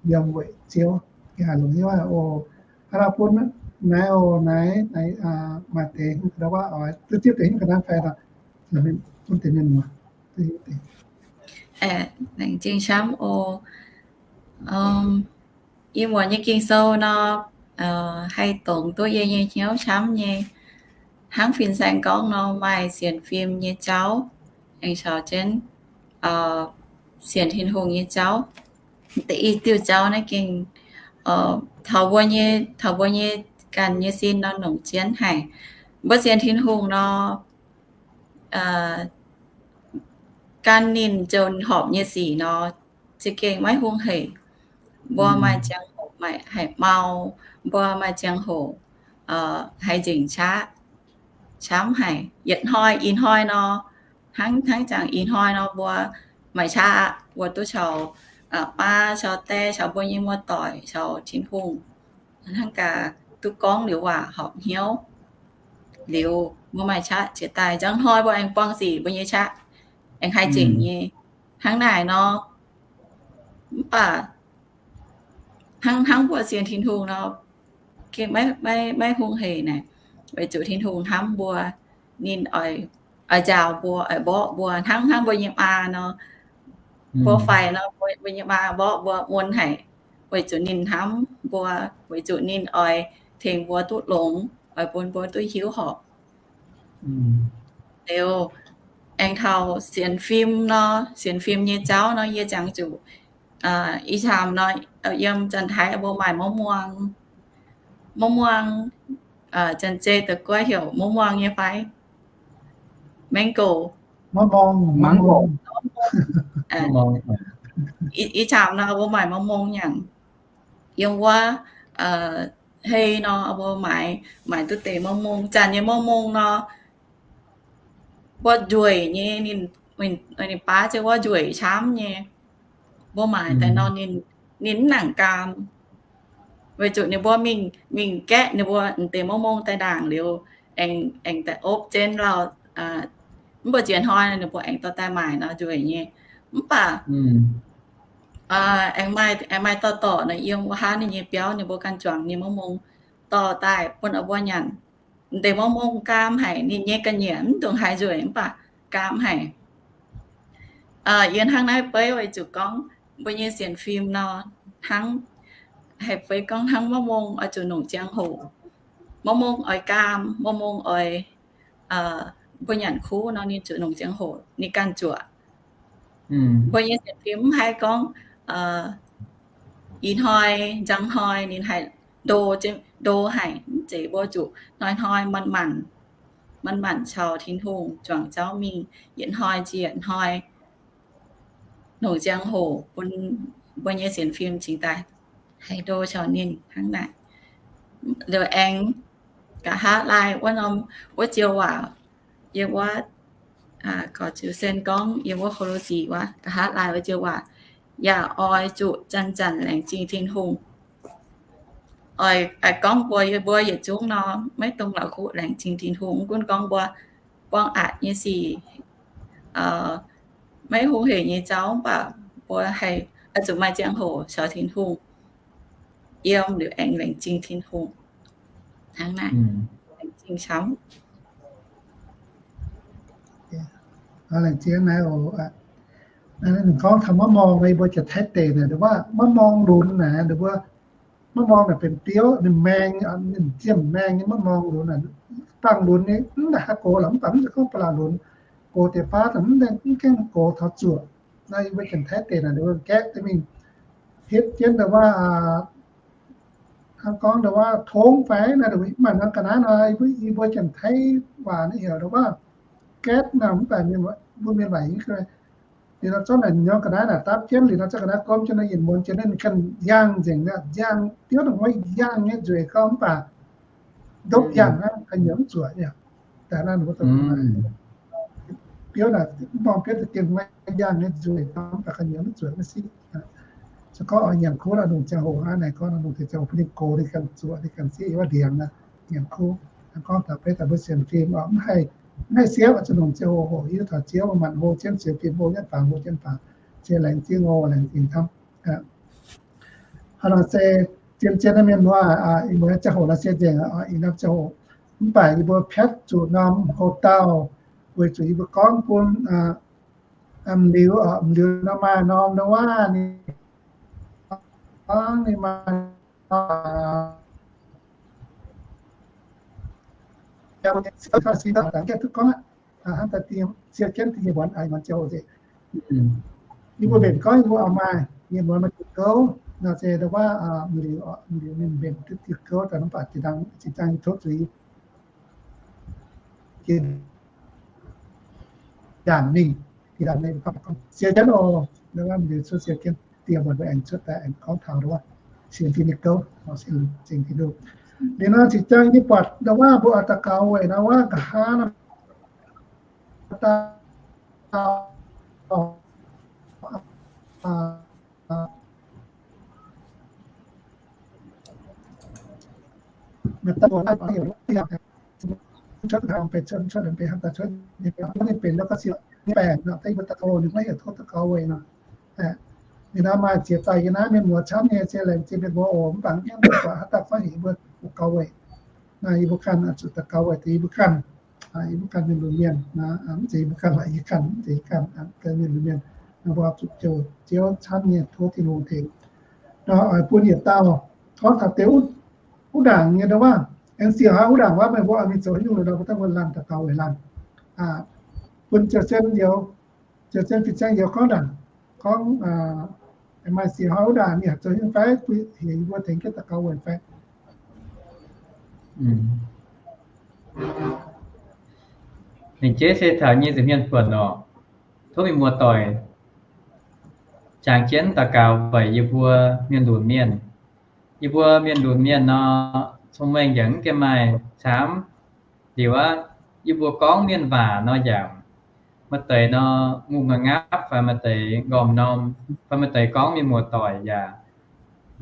yiem weic Ziouv, gengh haiz longx hnyouv haic oc. Hnangv naaiv bun naaiv oc, naaiv, naaiv maaih deix hingv ga'ndauv waac oix duqv zipv deix hingv ga'naaiv fai nor, bun deix mienh muoz duqv hiuv deix. Laengz zingh camv oc. Ih muonz nyei Ging-Sou nor, haih dongz duqv yie nyei hnyouv camv nyei. Hnangv fin-saeng gorngv nor, maaih sienx fim nyei jauv, aengx caux jienv sienx Tin-Hungh nyei jauv. Da'yi diuh jauv naaiv gengh taux mbuo nyei, taux mbuo nyei ganh nyei sin nor longc jienv haic. Mbuo sienx Tin-Hungh nor, gan ninh zoux horpc nyei sic nor, za'gengh maiv hungh hec. Mbuo maaih ziangh hoc maaih haih mau, mbuo maaih ziangh hoc haih nzengc qaqv, camv haic. Yietc hnoi ih hnoi nor, hnangv, hnangv jangx ih hnoi nor mbuo maaih qaqv aqv, mbuo duqv caux maa caux die caux mbuo nyei muoz-doic caux Tin-Hungh hnangv gaax duqv gorngv liuz waac horpc hnyouv liuz, mbuo maaih qaqv jiex daaih. Njang hnoi mbuo aengx buangh sic mbuo nyei qaqv aengx haih nzengc nyei. Hnangv naaic nor, mv baac hnangv, hnangv mbuo sienx Tin-Hungh nor, gengh maiv, maiv hungh hec naaic, weic zuqc Tin-Hungh hnamv mbuo, ninh oix, oix njaaux mbuo, oix mborqv mbuo, hnangv, hnangv mbuo nyei maa nor, mbuo faix nor, mbuo nyei maa mborqv mbuo mun haic, weic zuqc ninh hnamv mbuo, weic zuqc ninh oix tengx mbuo duqv longx, oix bun mbuo duqv hiuv horpc. Liuz, aengx taux sienx fim nor, sienx fim nyei jauv nor, yie jangx zuqc ih camv nor, yiem Janx-Taiv mbuo maaih mauv muong, mauv muong, Janx-Zei da'guoqv heuc mauv muong nyei fai? Mango. Ih camv nor mbuo maaih mauv muong nyanc. Yiem wuov hei nor mbuo maaiz, maaiz duqv deix mauv muong. Janx nyei mauv muong nor, mbuo njueic nyei, ninh baav jienv wuov njueic camv nyei. Mbuo maaiz daaih nor, ninh mv nangc gaam, weic zuqc ninh mbuo mingh, mingh gaeqv ninh mbuo deix mauv muong daaih ndaangc liuz, aengx, aengx daaih opv jienv lauh. Mv baac ziex hnoi ninh mbuo aengx dorh daaih maaic nor njueic nyei. Mv baac aengx maaih, aengx maaih dorh dorc nor, yiem wuov hnangv ninh nyei biauv ninh mbuo ganh juangc nyei mauv muong dorh daaih bun mbuo nyanc. Deix mauv muong gaam haic, ninh nyei ga'nyiec mv dungx haiz nzueic mv baac gaam haic. Yie hnangv naaiv beiv weic zuqc gorngv mbuo nyei sienx fim nor, hnangv, haih beiv gorngv hnangv mauv muong oix zuqc nongc ziangh hoc. Mauv muong oix gaam, mauv muong oix, mbuo nyanc kuv nor ninh zuqc nongc ziangh hoc ninh ganh zuoqc. Mbuo nyei sienx fim mv haih gorngv ih hnoi, njang hnoi ninh haih ndo, ndo haic, mv zeiz, mbuo zuqc hnoi-hnoi manc-manc, manc-manc caux Tin-Hungh juangc jauv mingh, yietc hnoi ziec hnoi, nongc ziangh hoc bun mbuo nyei sienx fim cingx daaih haih ndo caux ninh hnangv naaic. Liuz aengx nqa'haav laai wuov norm, wuov joux waac, yiem wuov, gorx ziux sen gorngv yiem wuov Ko^lo^si wuov, nqa'haav laai wuov joux waac, yaac oix zuqc zanc-zanc laengz zingh Tin-Hungh. Oix, oix gorngv mbuo, mbuo yietc zungv nor, maiv dungx la'kuqv laengz zingh Tin-Hungh. Mv gunv gorngv mbuo buangh aqc nyei sic, maiv hungh hec nyei jauv, mv baac mbuo haih oix zuqc maaih ziangh hoc caux Tin-Hungh yiem liuz aengx laengz zingh Tin-Hungh. Hnangv naaiv, laengz zingh camv. Laengz zingh naaiv oc. Ninh gorngv taux maiv morng, mbuo Janx-Taiv deic naaic, maiv morng lunx naaic, mbuo maiv morng naaic benx biouv, ninh maeng, ninh ziemh maeng nyei maiv morng lunx naaic. Bangh lunx nyei mv daaih haih gox lorqc, mv baac mv zeiz gorngv ba'laqc lunx, gox deix baav mv gaengh gox taux zuoqc. Naaiv yie mbuo Janx-Taiv deic naaic, ninh mbuo gaeqv deix mingh hietv jienv ndau wuov, hnangv gorngv ndau wuov tongv fai naaiv, maaih norm ga'naaiv nor, yie mbuo Janx-Taiv waac naaiv heuc ndau wuov gaeqv nor, mv baac mbuo mienh waac liuz nor zorqv naaic norm ga'naaiv naaic dapv jienv, liuz nor zorqv ga'naaiv gomv jienv nor, yinh muonz jienv ninh ganh yangh nzengc, yangh biouv dongh wuov yangh nyei nzueic gorngv mv baac ndopv yangh aqv, ga'nyiec mv zuoqc. Daaih naaiv biouv naaic, mv norm biouv daaih dien maiv yangh nyei nzueic gorngv mv baac ga'nyiec mv zuoqc maiv siqv. Se gorngv oix nyanc kuv lorqc, lungh ziangh hoc hnangv naaic gorngv, lungh ziangh hoc bun ninh gox, ninh ganh zuoqc, ninh ganh siqv, wuov ndiangx nyanc kuv. Gorngv taux beiv daaih mbuo sienx fim oc, mv haih, mv haih siepv, zuqc lungh ziangh hoc hoqc hiuv taux Ziouv, maaih maanc hlo jienv sienx fim, hlo nyei faaux, hlo jienv faaux, se laengz zingh oc, laengz zingh camv. Hnangv naaic se zien-zien naaiv mienh muoz, ih muonz ziangh hoc naaiv se nzengc, ih norm ziangh hoc. Mv baac yie mbuo piatv zuqc norm houc dauh, weic zuqc yie mbuo gorngv bun m'liuz, m'liuz nor maaih norm ndau wuov ninh gorngv ninh maaih siou jienv dingh nyei muonz ziangh hoc nzengc. Yie mbuo mbenc gorngv yie mbuo oix maaih nyei muonz maaih diuh gouv nor se ndau wuov m'liuz, m'liuz ninh mbenc duqv diuh gouv daaih, mv baac zinh ndaangc, zinh ndaangc yie tov zuiz jiex ndaangc mingh, jiex ndaangc mingh siou jienv oc. Ndau wuov m'liuz cuotv siou jienv, dieh muonz mbuo aengx cuotv daaih aengx gorngv taux ndau wuov sienx fim nyei gouv, sienx fim nyei gouv. Liuz nor zinh ndaangc yie buatc ndau wuov mbuo oix daux gaux weic ndau wuov nqa'haav nor, ninh maiv heuc tov daux gaux weic nor. Ninh nor maaih ziex dauh yie naaiv mienh muoz camv nyei, se laengz zingh mienh muoz oc. Mv baac mv gaengh buatc haaix dauh gorngv heuc yie mbuo daux gaux weic. Naaiv yie mbuo ganh zuqc daux gaux weic deix yie mbuo ganh, yie mbuo ganh mienh lunx mienh, mv zeiz yie mbuo ganh, yie ganh, mv zeiz yie ganh, ganh mienh lunx mienh, mbuo zuqc jouh Ziouv camv nyei, tov Tin-Hungh tengx. Nor oix bun yietc dauh gorngv taux deix wuov ndaangc nyei ndau wuov, aengx siec haic wuov ndaangc wuov, meih mbuo oix mingh zoux haaix nyungc nor, mbuo daaih mbuo laanh daux gaux weic laanh. Bun Ziouc Sen Youz, Ziouc Sen Fin-Saeng Youz gorngv ndaangc, gorngv maaih siec haic wuov ndaangc, mingh zoux haaix nyungc fai, heuc yie mbuo tengx jienv daux gaux weic fai. Ninh jeiv se taux nyei nza'hmien buonc oc. Tov mienh muoz-doic jangx jienv daux gaux weic yie mbuo mienh lunx mienh. Yie mbuo mienh lunx mienh nor, cong-mengh yaac mv gaengh maaih camv. Liuz aqv, yie mbuo gorngv mienh waac nor yaac maaih deix nor ngungh ngapv, fai maaih deix nqormh norm, fai maaih deix gorngv mienh muoz-doic yaac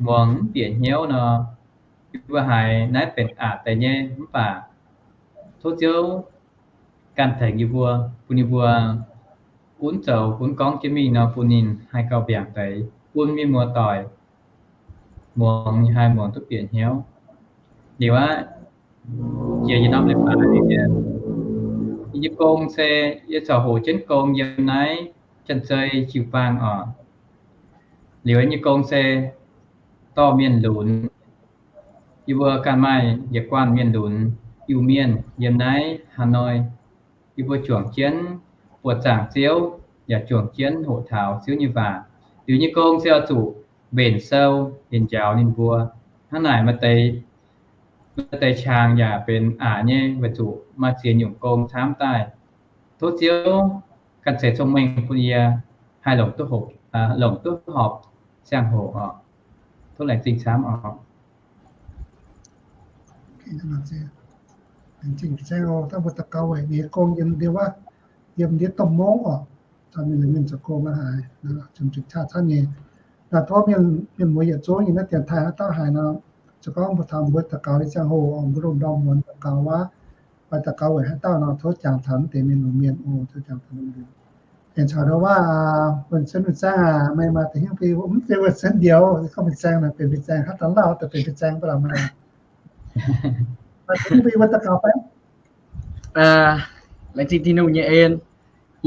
muangx mv bieqc hnyouv nor, yie mbuo haiz naaiv benx aqc deix nyei. Mv baac tov Ziouv ganh tengx yie mbuo, bun yie mbuo gunv zoux gunv gorngv jienv mingh nor, bun ninh haih gauh mbiaangc deix, bun mienh muoz-doic muangx haih muangx duqv bieqc hnyouv. Liuz aqv, jiex yietc norm leiz-baaix nyei, yie nyei gong se yie corc hoqc jienv gong yiem naaiv Janx-Zei jiu-baang oc. Liuz yie nyei gong se dorh mienh lunx. Yie mbuo ganh maaih yietc guanh mienh lunx Iu-Mienh yiem naaiv Hanoi. Yie mbuo juangc jienv buoqc zaangc Ziouv, yaac juangc jienv hoqc taux Ziouv nyei waac. Liuz nyei gong se oix zuqc mbenc sou, mbenc njaaux ninh mbuo. Hnangv naaic maaih deix, maaih deix qangx yaac benx aqc nyei, weic zuqc maaih ziex nyungc gong camv daaih. Tov Ziouv ganh ceix cong-mengh bun yie haih longc duqv horpc, longc duqv horpc ziangh hoc oc. Tov laengz zingh camv oc. Laengz zingh camv oc. Dangh mbuo daux gaux weic ninh gong yiem ndie wuov, yiem ndie domh mungv oc. Taux mienh, mienh zoux gong maiv haiz, jomc jomc qaqv camv nyei. Naaic tov mienh, mienh muoz yietc zungv yiem naaiv dienx taaih haaix dauh haiz nor, se gorngv mbuo taux mbuo daux gaux nyei ziangh hoc, mbuo lomh ndorm muonz daux gaux wuov, oix daux gaux weic haaix dauh nor, tov jangx taux mv deix mienh lunx mienh oc, tov jangx taux mienh lunx. Mienh caux ndau waac, wuonh cuotv fin-saeng aac, meih maaih deix hnyouv bun yie mv zeiz wuonh cuotv ndioux, gorngv fin-saeng naaic benx fin-saeng, haaix dauh lauh daaih benx fin-saeng ba'laqc maaih. Maaih deix hnyouv bun yie mbuo daux gaux fai? Laengz zingh Tin-Hungh nyei en,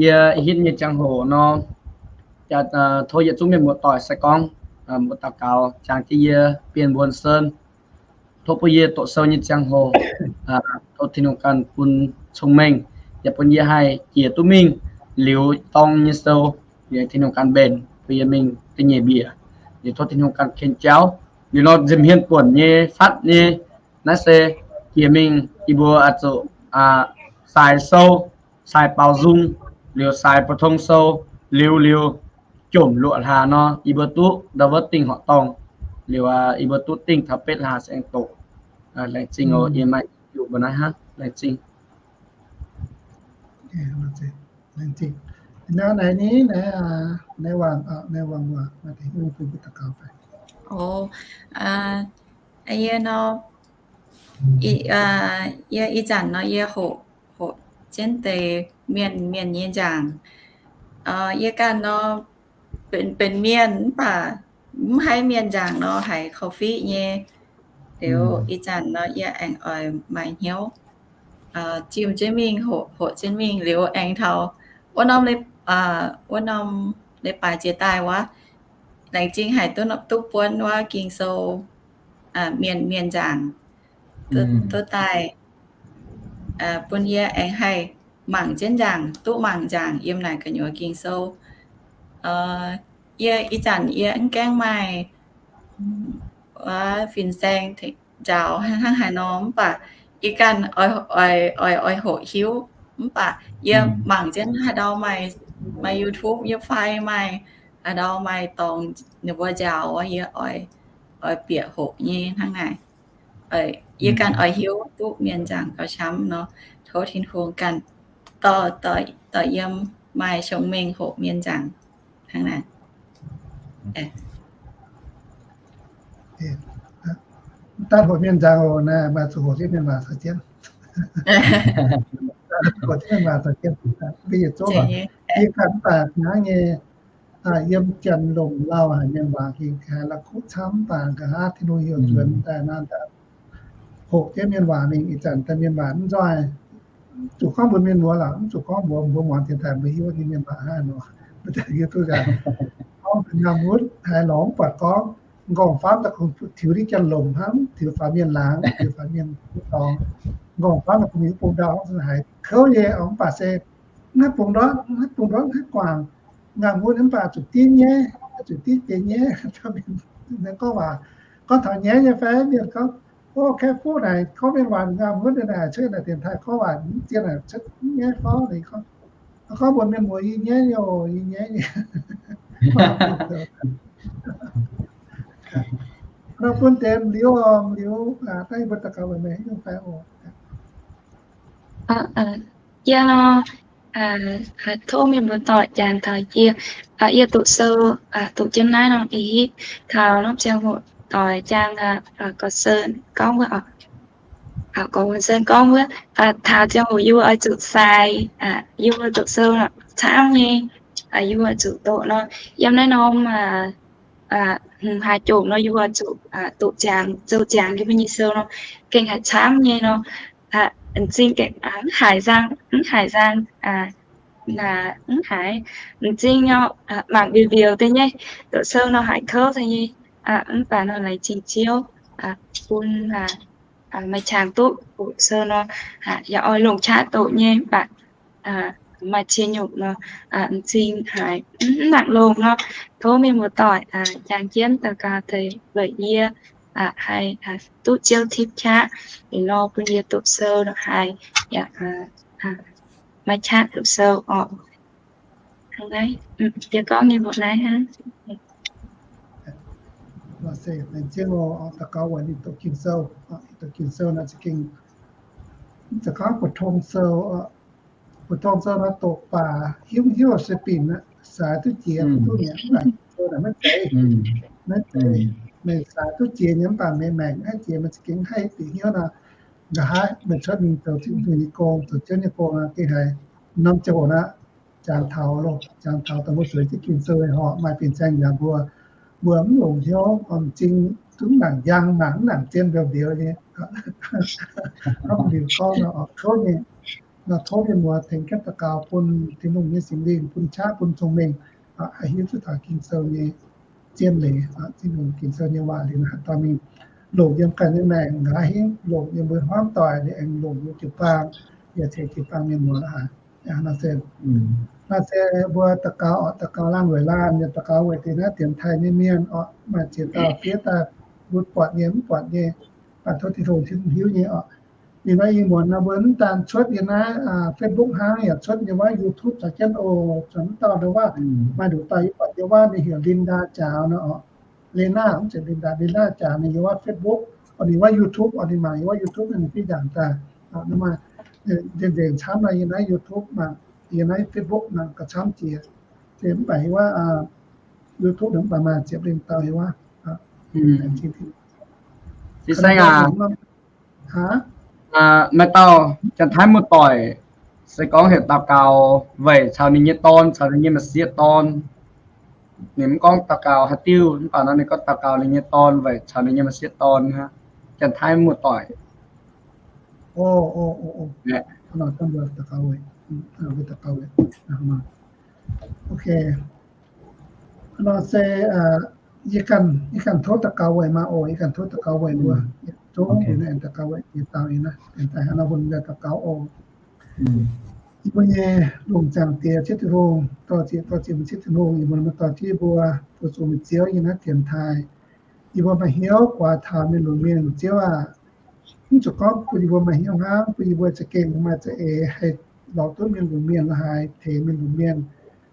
yie hitv nyei ziangh hoc nor, tov yietc zungv mienh muoz-doic sai gorngv mbuo daux gaux jangx jienv yie, bienh mbuonx sen. Tov bun yie doqc sou nyei ziangh hoc, tov Tin-Hungh ganh bun cong-mengh, yaac bun yie haih jiex duqv mingh liuz dorng nyei sou, yie Tin-Hungh ganh mbenc bun yie mingh da'nyeic mbiec. Liuz tov Tin-Hungh ganh ken jauv. Liuz nor nza'hmien buonc nyei fatv nyei naaiv se jiex mingh yie mbuo oix zuqc sai sou, sai baaux nzung, liuz sai phổ thông sou, liuz liuz jomc luoqc hlaax nor yie mbuo duqv ndau wuov dingh horqc dorngh, liuz yie mbuo duqv dingh taux betv hlaax se aengx doqc. Laengz zingh oc. Yie maaih juqc mbuo naaiv hnangv. Laengz zingh. Naaiv naaiv ni naaiv, naaiv wangc, naaiv wangc waac maaih deix hnyouv bun mbuo daux gaux fai? Yie nor, yie ih zanc nor yie hoqc, hoqc jienv deix mienh, mienh nyei nzaangc. Yie ganh nor benx, benx mienh mv baac mv haih mienh nzaangc nor haiz korv-fiqv nyei. Liuz ih zanc nor yie aengx oix maaih hnyouv jiem jienv mingh, hoqc, hoqc jienv mingh liuz aengx taux wuov norm, wuov norm leiz-baaix jiex daaih wuov, laengz zingh haic duqv, duqv buonv wuov Ging-Sou, mienh, mienh nzaangc duqv daaih bun yie aengx haih mangc jienv nzaangc, duqv mangc nzaangc yiem naaic gu'nyuoz Ging-Sou. Yie ih zanc yie mv gaengh maaih fin-saeng nzaaux hnangv haaix nor, mv baac yie ganh oix, oix, oix hoqc hiuv. Mv baac yie mangc jienv haaix ndau maaih, maaih YouTube yie fai maaih haaix ndau maaih dorngx ninh mbuo nzaaux wuov, yie oix, oix bieqc hoqc nyei hnangv naaic. Yie ganh oix hiuv duqv mienh nzaangc gauh camv nor, tov Tin-Hungh ganh dorh, dorh yiem maaih cong-mengh hoqc mienh nzaangc hnangv naaic. Mv daan hoqc mienh nzaangc oc, naaiv maaih zuqc hoqc jienv mienh waac caux jienv. Hoqc jienv mienh waac caux jienv, mv baac yietc zungv oc, yie ganh mv baac hnangv nyei, yiem Janx-Lomc lauh haic mienh waac gengh haiz la'kuqv camv, mv baac nqa'haav Tin-Hungh heuc nzuonx daaih naaiv, hoqc jienv mienh waac mingh. Ih zanc daaih mienh waac mv nzoih, mv zuqc gorngv mbuox mienh muoz lorqc, mv zuqc gorngv mbuox mbuo muangx dienx taaih mbuo hiuv nyei mienh waac hnangv nor, mbuo daaih hiuv duqv nzangc. Gorngv nqaamh wuov haiz lorz mv buatc gorngv, nqorngv-famv daaih kungx tiux diqv Janx-Lomc hnangv, tiux faaux mienh laangz, tiux faaux mienh dorngx. Nqorngv-famv daaih kungx mingh wuov bung ndortv haiz kouv nyei, mv baac se mv haih bungx ndortv, mv haih bungx ndortv, mv haih guangc. Nqaamh wuov mv baac zuqc div nyaiv, zuqc div deix nyaiv. Gorngv waac, gorngv taux nyaiv nyei fai mienh gorngv, o, kaeqv fuqv naaic gorngv mienh waac nqaamh wuov naaic cuotv naaic dienx taaih gorngv waac mv zien naaic cuotv nyaiv gorngv, gorngv mbuox mienh muoz yie nyaiv nyei oc, yie nyaiv nyei. Nor bun deix liuz, liuz daaih mbuo daux gaux weic meih hiuv fai oc. Yie nor, tov mienh muoz-doic jangx taux yie. Yie doqc sou, doqc jienv naaiv norm eix hitv taux norm ziangh hoc doic jangx Gorx Sen gorngv wuov, Gorx Sen gorngv wuov, taux ziangh hoc yie oix zuqc sai, yie doqc sou camv nyei, yie zuqc doqc nor, yiem naaiv norm haaix jomc nor yie oix zuqc doqc ziangx, zoux ziangx yie mbuo nyei sou nor, gengh haiz camv nyei nor. M'zing gengh mv haiz nzang, mv haiz nzang, mv haiz. M'zing nor mangc mbiouc mbiouc deix nyei, doqc sou nor haiz kouv deix nyei. Mv baac nor laengz zingh Ziouv bun maaih qangx duqv doqc sou nor, yaac oix longc qaqv doqc nyei, mv baac maaih ziex nyungc nor, m'zing haiz mv nangc longc nor, tov mienh muoz-doic jangx jienv daux gaux deix weic yie haih duqv Ziouv tipv qaqv, liuz nor bun yie doqc sou nor haiz yaac maaih qaqv doqc sou oc. Hnangv naaiv, yie gorngv nyei mbuox naaiv hnangv. Laengz zingh oc, daux gaux weic ninh doqc Ging-Sou. Doqc Ging-Sou naaiv za'gengh, za'gengh gorngv phổ thông sou, phổ thông sou nor doqc baac hiuv hiuv se binc aqv, sai duqv jiex duqv mi'aqv. Mv baac Ging-Sou naaic maiv zeiz, maiv zeiz. Meih sai duqv jiex nyei mv baac meih maengc maiv jiex, meih za'gengh haih bieqc hnyouv nor, nqa'haav meih cuotv mingh zoux Tin-Hungh nyei gong, zoux Ziouv nyei gong nor, gengh haiz norm ziangh hoc nor, jangx taux loh, jangx taux dongh mbuo sueiz jienv Ging-Sou horpc maaih fin-saeng yaac mbuo, mbuo mv longc hnyouv, m'zing zungv mangc njang, mangc mv nangc zien mbiouh mbiouh nyei, hnangv liuz gorngv nor, tov nyei, nor tov mienh muoz tengx jienv daux gaux bun Tin-Hungh nyei Singx Lingh bun qaqv bun cong-mengh, haih hiuv duqv taux Ging-Sou nyei zien leiz, Tin-Hungh Ging-Sou nyei waac liuz haaix dauh mingh longc yiem ganh nyei maengc nqa'haav hingv longc yiem mbuo hmuangv doic liuz aengx longc yiem jiu-baang, yaac tengx jiu-baang mienh muoz la'haaix. Nor se, nor se mbuo daux gaux orqc, daux gaux laanh weic laanh, yaac daux gaux weic deix naaiv dienx taaih nyei mienh orqc, maaih ziex dauh fiev daaih, mbuo buatc nyei mv buatc nyei, baac tov Tin-Hungh, Tin-Hungh hiuv nyei orqc. Ninh mbuo ih muonz nor mbuo mv daan cuotv yiem naaiv Facebook hnangv, yaac cuotv yiem wuov YouTube caux jienv oc. Zuqc mv dauh ndau wuov, maaih nduqc dauh yie buatc yiem wuov ninh heuc Linda Zhao nor orqc. Lena, mv zeiz Linda, Linda Zhao ninh yiem wuov Facebook, orqc ninh wuov YouTube, orqc ninh mangc yiem wuov YouTube ninh fiev njaangc daaih. Nzengc camv nor yiem naaiv YouTube mangc, yiem naaiv Facebook mangc gauh camv jiex. Mv baac yiem wuov YouTube mv baac maaih ziepc lengh dauh yiem wuov. Fin-saeng aac, maaih dauh Janx-Taiv muoz-doic se gorngv heuc daux gaux weic caux ninh nyei dorn, caux ninh nyei m'sieqv dorn. Ninh mv gorngv daux gaux haaix diuh, mv baac nor ninh gorngv daux gaux ninh nyei dorn weic caux ninh nyei m'sieqv dorn hnangv. Janx-Taiv muoz-doic. Ok. Nor se yie ganh, yie ganh tov daux gaux weic maah oc, yie ganh tov daux gaux weic mbuo, tov mbuo naaiv daux gaux weic jiex dauh nyei naaiv, daaih hnangv nor bun daux gaux oc. Yie mbuo nyei lungh zaangc Diex Ziouv Tin-Hungh, dorh ziec dorh ziec mbuo Ziouv Tin-Hungh, yie mbuo dorh jienv mbuo, mbuo zuqc meih Ziouv nyei naaiv dienx taaih. Yie mbuo maaih hnyouv guaax taux mienh lunx mienh, Ziouv aah, mv zuqc gorngv bun yie mbuo maaih hnyouv hnangv, bun yie mbuo za'gengh maaih za'eix haih lorz duqv mienh lunx mienh la'haaix, tengx mienh lunx mienh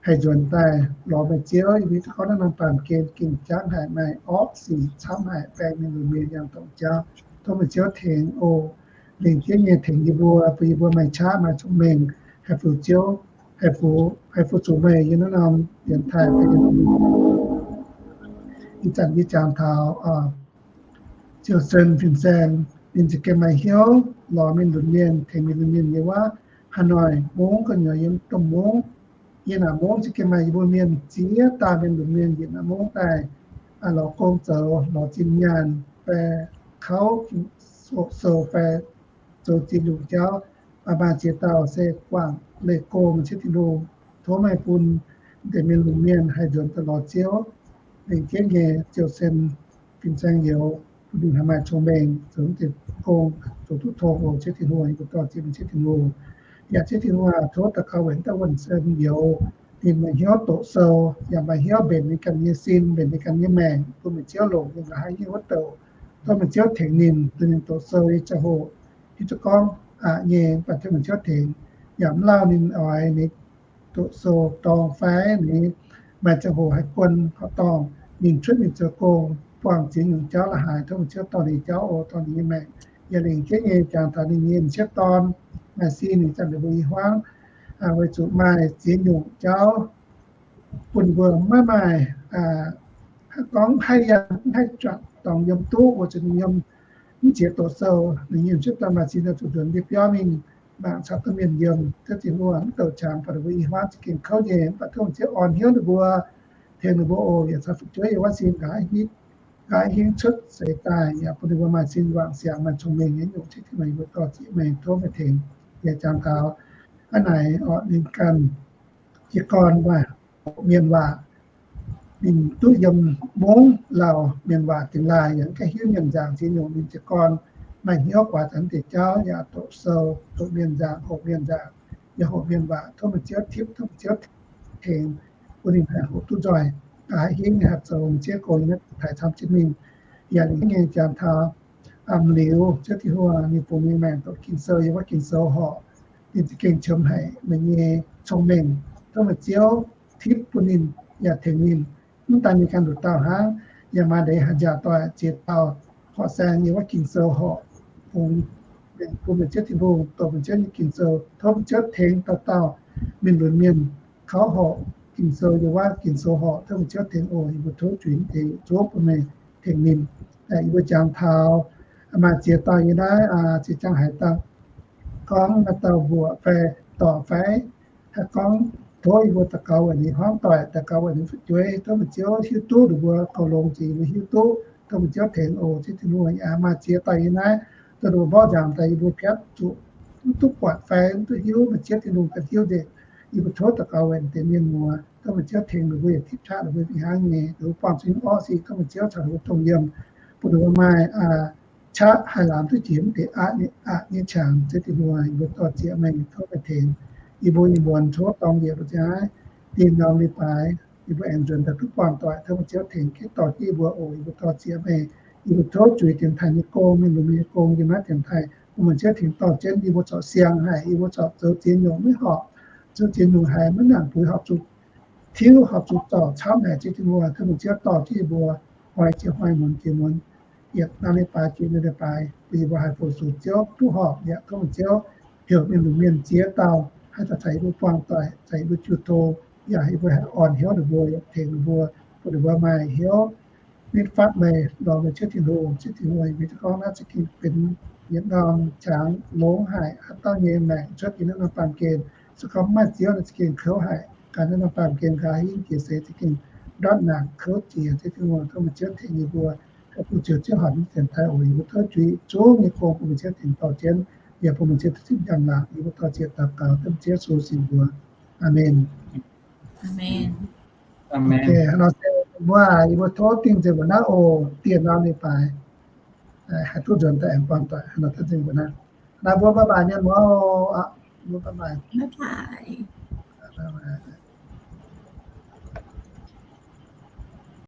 haih nzuonx daaih lorz meih Ziouv. Yie mbuo gorngv naaiv norm baamh gen gengh jangv haic, maaih orqv sic camv haic, baeng mienh lunx mienh yangh dorngc jauv. Tov meih Ziouv tengx oc. Lengc jeiv nyei tengx yie mbuo, bun yie mbuo maaih qaqv maaih cong-mengh haih fu Ziouv, haih fu, haih fu zuqc meih yiem naaiv norm dienx taaih. Ih zanc yie jangx taux Ziouc Sen fin-saeng, ninh za'gengh maaih hnyouv lorz mienh lunx mienh, tengx mienh lunx mienh yiem wuov Hà Nội mungv gu'nyuoz yiem domh mungv. Yiem naaic mungv za'gengh maaih yie mbuo mienh ziex dauh mienh lunx mienh yietc naaic mungv daaih lorz gong zoux, lorz zinh nyaanh fai kauv, sou fai zoux ziex nyungc jauv. Maaih ziex dauh se guangc leih go, meih Ziouv Tin-Hungh, tov meih bun deix mienh lunx mienh haih nzuonx daaih lorz Ziouv. Lengc jeiv nyei Ziouc Sen fin-saeng youz, bun ninh haih maaih cong-mengh zoux deix gong, zoux duqv tong oc. Ziouv Tin-Hungh, yie mbuo dorh ziec meih Ziouv Tin-Hungh. Yaac Ziouv Tin-Hungh aah, tov daux gaux weic dauh Wuonh Sen youz, ninh maaih hnyouv doqc sou, yaac maaih hnyouv mbenc ninh ganh nyei sin, mbenc ninh ganh nyei maengc, bun meih Ziouv longc ninh nqa'haav nyei wuov douc. Tov meih Ziouv tengx ninh, bun ninh doqc sou nyei ziangh hoc, hiuv duqv gorngv aqc nyei, mv baac tov meih Ziouv tengx, yaac mv lauh ninh oix ninh doqc sou dorngh fai ninh maaih ziangh hoc haih guon horqc dorngh, ninh cuotv mingh zoux gong, buangh ziex nyungc jauv la'haaix. Tov meih Ziouv dorh ninh jauv oc, dorh ninh nyei maengc. Yaac lengc jeiv nyei jangx taux ninh nyei m'sieqv dorn, maaih sin ninh zanc ninh mbuo i hmuangv, weic zuqc maaih ziex nyungc jauv bun ninh mbuo maiv maaih, gorngv haih yangh haih juatc dorngx yiem duqv, weic zuqc ninh yiem mv ziex doqc sou, ninh nyei m'sieqv dorn maaih sin zuqc nzuonx ndie-biauv mingh mangc caux duqv mienh yiem. Ziouv Tin-Hungh, mv douc qangx baac ninh mbuo i hmuangv za'gengh kouv nyei, mv baac tov meih Ziouv orn hnyouv ninh mbuo, tengx ninh mbuo oc. Yaac caux fu'jueiv yiem wuov sin nqa'haav hingv cuotv seix daaih, yaac bun ninh mbuo maaih sin wangc siangx, maaih cong-mengh nyei nyungc. Ziouv Tin-Hungh, yie mbuo dorh ziec meih, tov meih tengx. Yaac jangx taux hnangv naaic orqc, ninh ganh jiez gorn waac, hoqc mienh waac. Ninh duqv yiem mungv lauh mienh waac dingx laaih, yaac mv gaengh hiuv mienh nzaangc ziex nyungc. Ninh jiez gorn maaih hnyouv guaax taux deix jauv, yaac doqc sou, doqc mienh nzaangc, hoqc mienh nzaangc, yaac hoqc mienh waac. Tov meih Ziouv tipv, tov meih Ziouv tengx, bun ninh haih hoqc duqv nzoih, haih hingv ninh haih zoux meih Ziouv gong nyei naaiv taaih camv jienv mingh. Yaac lengc jeiv nyei jangx taux a'liuz, Ziouv Tin-Hungh, ninh bungx ninh maengc doqc Ging-Sou, yiem wuov Ging-Sou horqc, ninh za'gengh qiemx haic meih nyei cong-mengh. Tov meih Ziouv tipv bun ninh, yaac tengx ninh. Mv daan ninh ganh nduqc dauh hnangv, yaac maaih deix haaix nziaauc doic ziex dauh horqc saeng yiem wuov Ging-Sou horqc, bungx, bun meih Ziouv Tin-Hungh doqc meih Ziouv nyei Ging-Sou. Tov meih Ziouv tengx dauh dauh mienh lunx mienh kauv horqc Ging-Sou, yiem wuov Ging-Sou horqc. Tov meih Ziouv tengx oc. Yie mbuo tov juix deix zuov bun meih tengx ninh. Yie mbuo jangx taux maaih ziex dauh yiem naaiv ziex jaang haaix dauh gorngv maaih dauh mbuoqc fai dorc fai, haih gorngv tov yie mbuo daux gaux weic ninh hmuangv doic, daux gaux weic ninh fu'jueiv, tov meih Ziouv hiuv duqv ninh mbuo goux longx, ziouc yie mbuo hiuv duqv, tov meih Ziouv tengx oc. Ziouv Tin-Hungh, yaac maaih ziex daaih yie naaiv, dongh ninh mbuo mborqv nziaamc daaih yie mbuo piatv zuqc mv duqv buatc fai mv duqv hiuv, meih Ziouv Tin-Hungh ganh hiuv nzengc. Yie mbuo tov daux gaux weic deix mienh muoz, tov meih Ziouv tengx ninh mbuo yaac tipv qaqv ninh mbuo fih hnangv nyei, ninh mbuo buangh zuqc nyei orqv sic, tov meih Ziouv caux ninh mbuo dongh yiem, bun ninh mbuo maaih qaqv haih laamz duqv jiex mv deix aqv nyei qangx. Ziouv Tin-Hungh, yie mbuo dor-ziec meih, tov meih tengx yie mbuo, yie mbuo tov dorng njiec mbuo ziangh naaiv dinh norm leiz-baaix, yie mbuo aengx nzuonx daaih duqv buangh doic, tov meih Ziouv tengx ginv dorh jienv yie mbuo oc. Yie mbuo dor-ziec meih, yie mbuo tov juix dienx taaih nyei gong, mienh lunx mienh nyei gong yiem naaiv dienx taaih, bun meih Ziouv tengx dorh jienv yie mbuo corc siang haic, yie mbuo corc zoux ziex nyungc maiv horpc, zoux ziex nyungc haiz maiv nangc buix horpc zuqc tiuv, horpc zuqc zorc camv haic. Ziouv Tin-Hungh, tov meih Ziouv dorh jienv yie mbuo hnoi jiex hnoi, muonz jiex muonz, yietc norm leiz-baaix jiex norm leiz-baaix, bun yie mbuo haih fu-sux Ziouv duqv horpc. Yaac tov meih Ziouv heuc mienh lunx mienh ziex dauh haih daaih caux yie mbuo buangh doic, caux yie mbuo jiu tong, yaac yie mbuo haih orn hnyouv ninh mbuo, yaac tengx ninh mbuo, bun ninh mbuo maaih hnyouv nitv fatv meih, lorz meih Ziouv Tin-Hungh. Ziouv Tin-Hungh, yie mbuo gorngv naaiv za'gengh benx yietc norm qangx longx haic, haaix dauh nyei maengc cuotv yiem naaiv norm baamh gen, se gorngv mv maaih Ziouv nor za'gengh kouv haic. Gaax naaiv norm baamh gen gaax hingv jiex seix za'gengh ndortv naanc kouv jiex. Ziouv Tin-Hungh, tov meih Ziouv tengx yie mbuo haih duqv ziouc Ziouv horpc nyei dienx taaih oc. Yie mbuo tov juix zungv nyei gong bun meih Ziouv tengx dorh jienv, yaac bun meih Ziouv duqv zipv njang-laangc. Yie mbuo dor-ziec daux gaux tov meih Ziouv Yesu sin mbuox. Aamen. Aamen. Hnangv nor se mbuo, yie mbuo tov dingh nzengc mbuo naaiv oc. Dieh norm leiz-baaix haih duqv nzuonx daaih aengx buangh doic. Hnangv nor tov nzengc mbuo naaiv. Naaiv mbuo bye bye mienh muoz oc. Mbuo bye bye.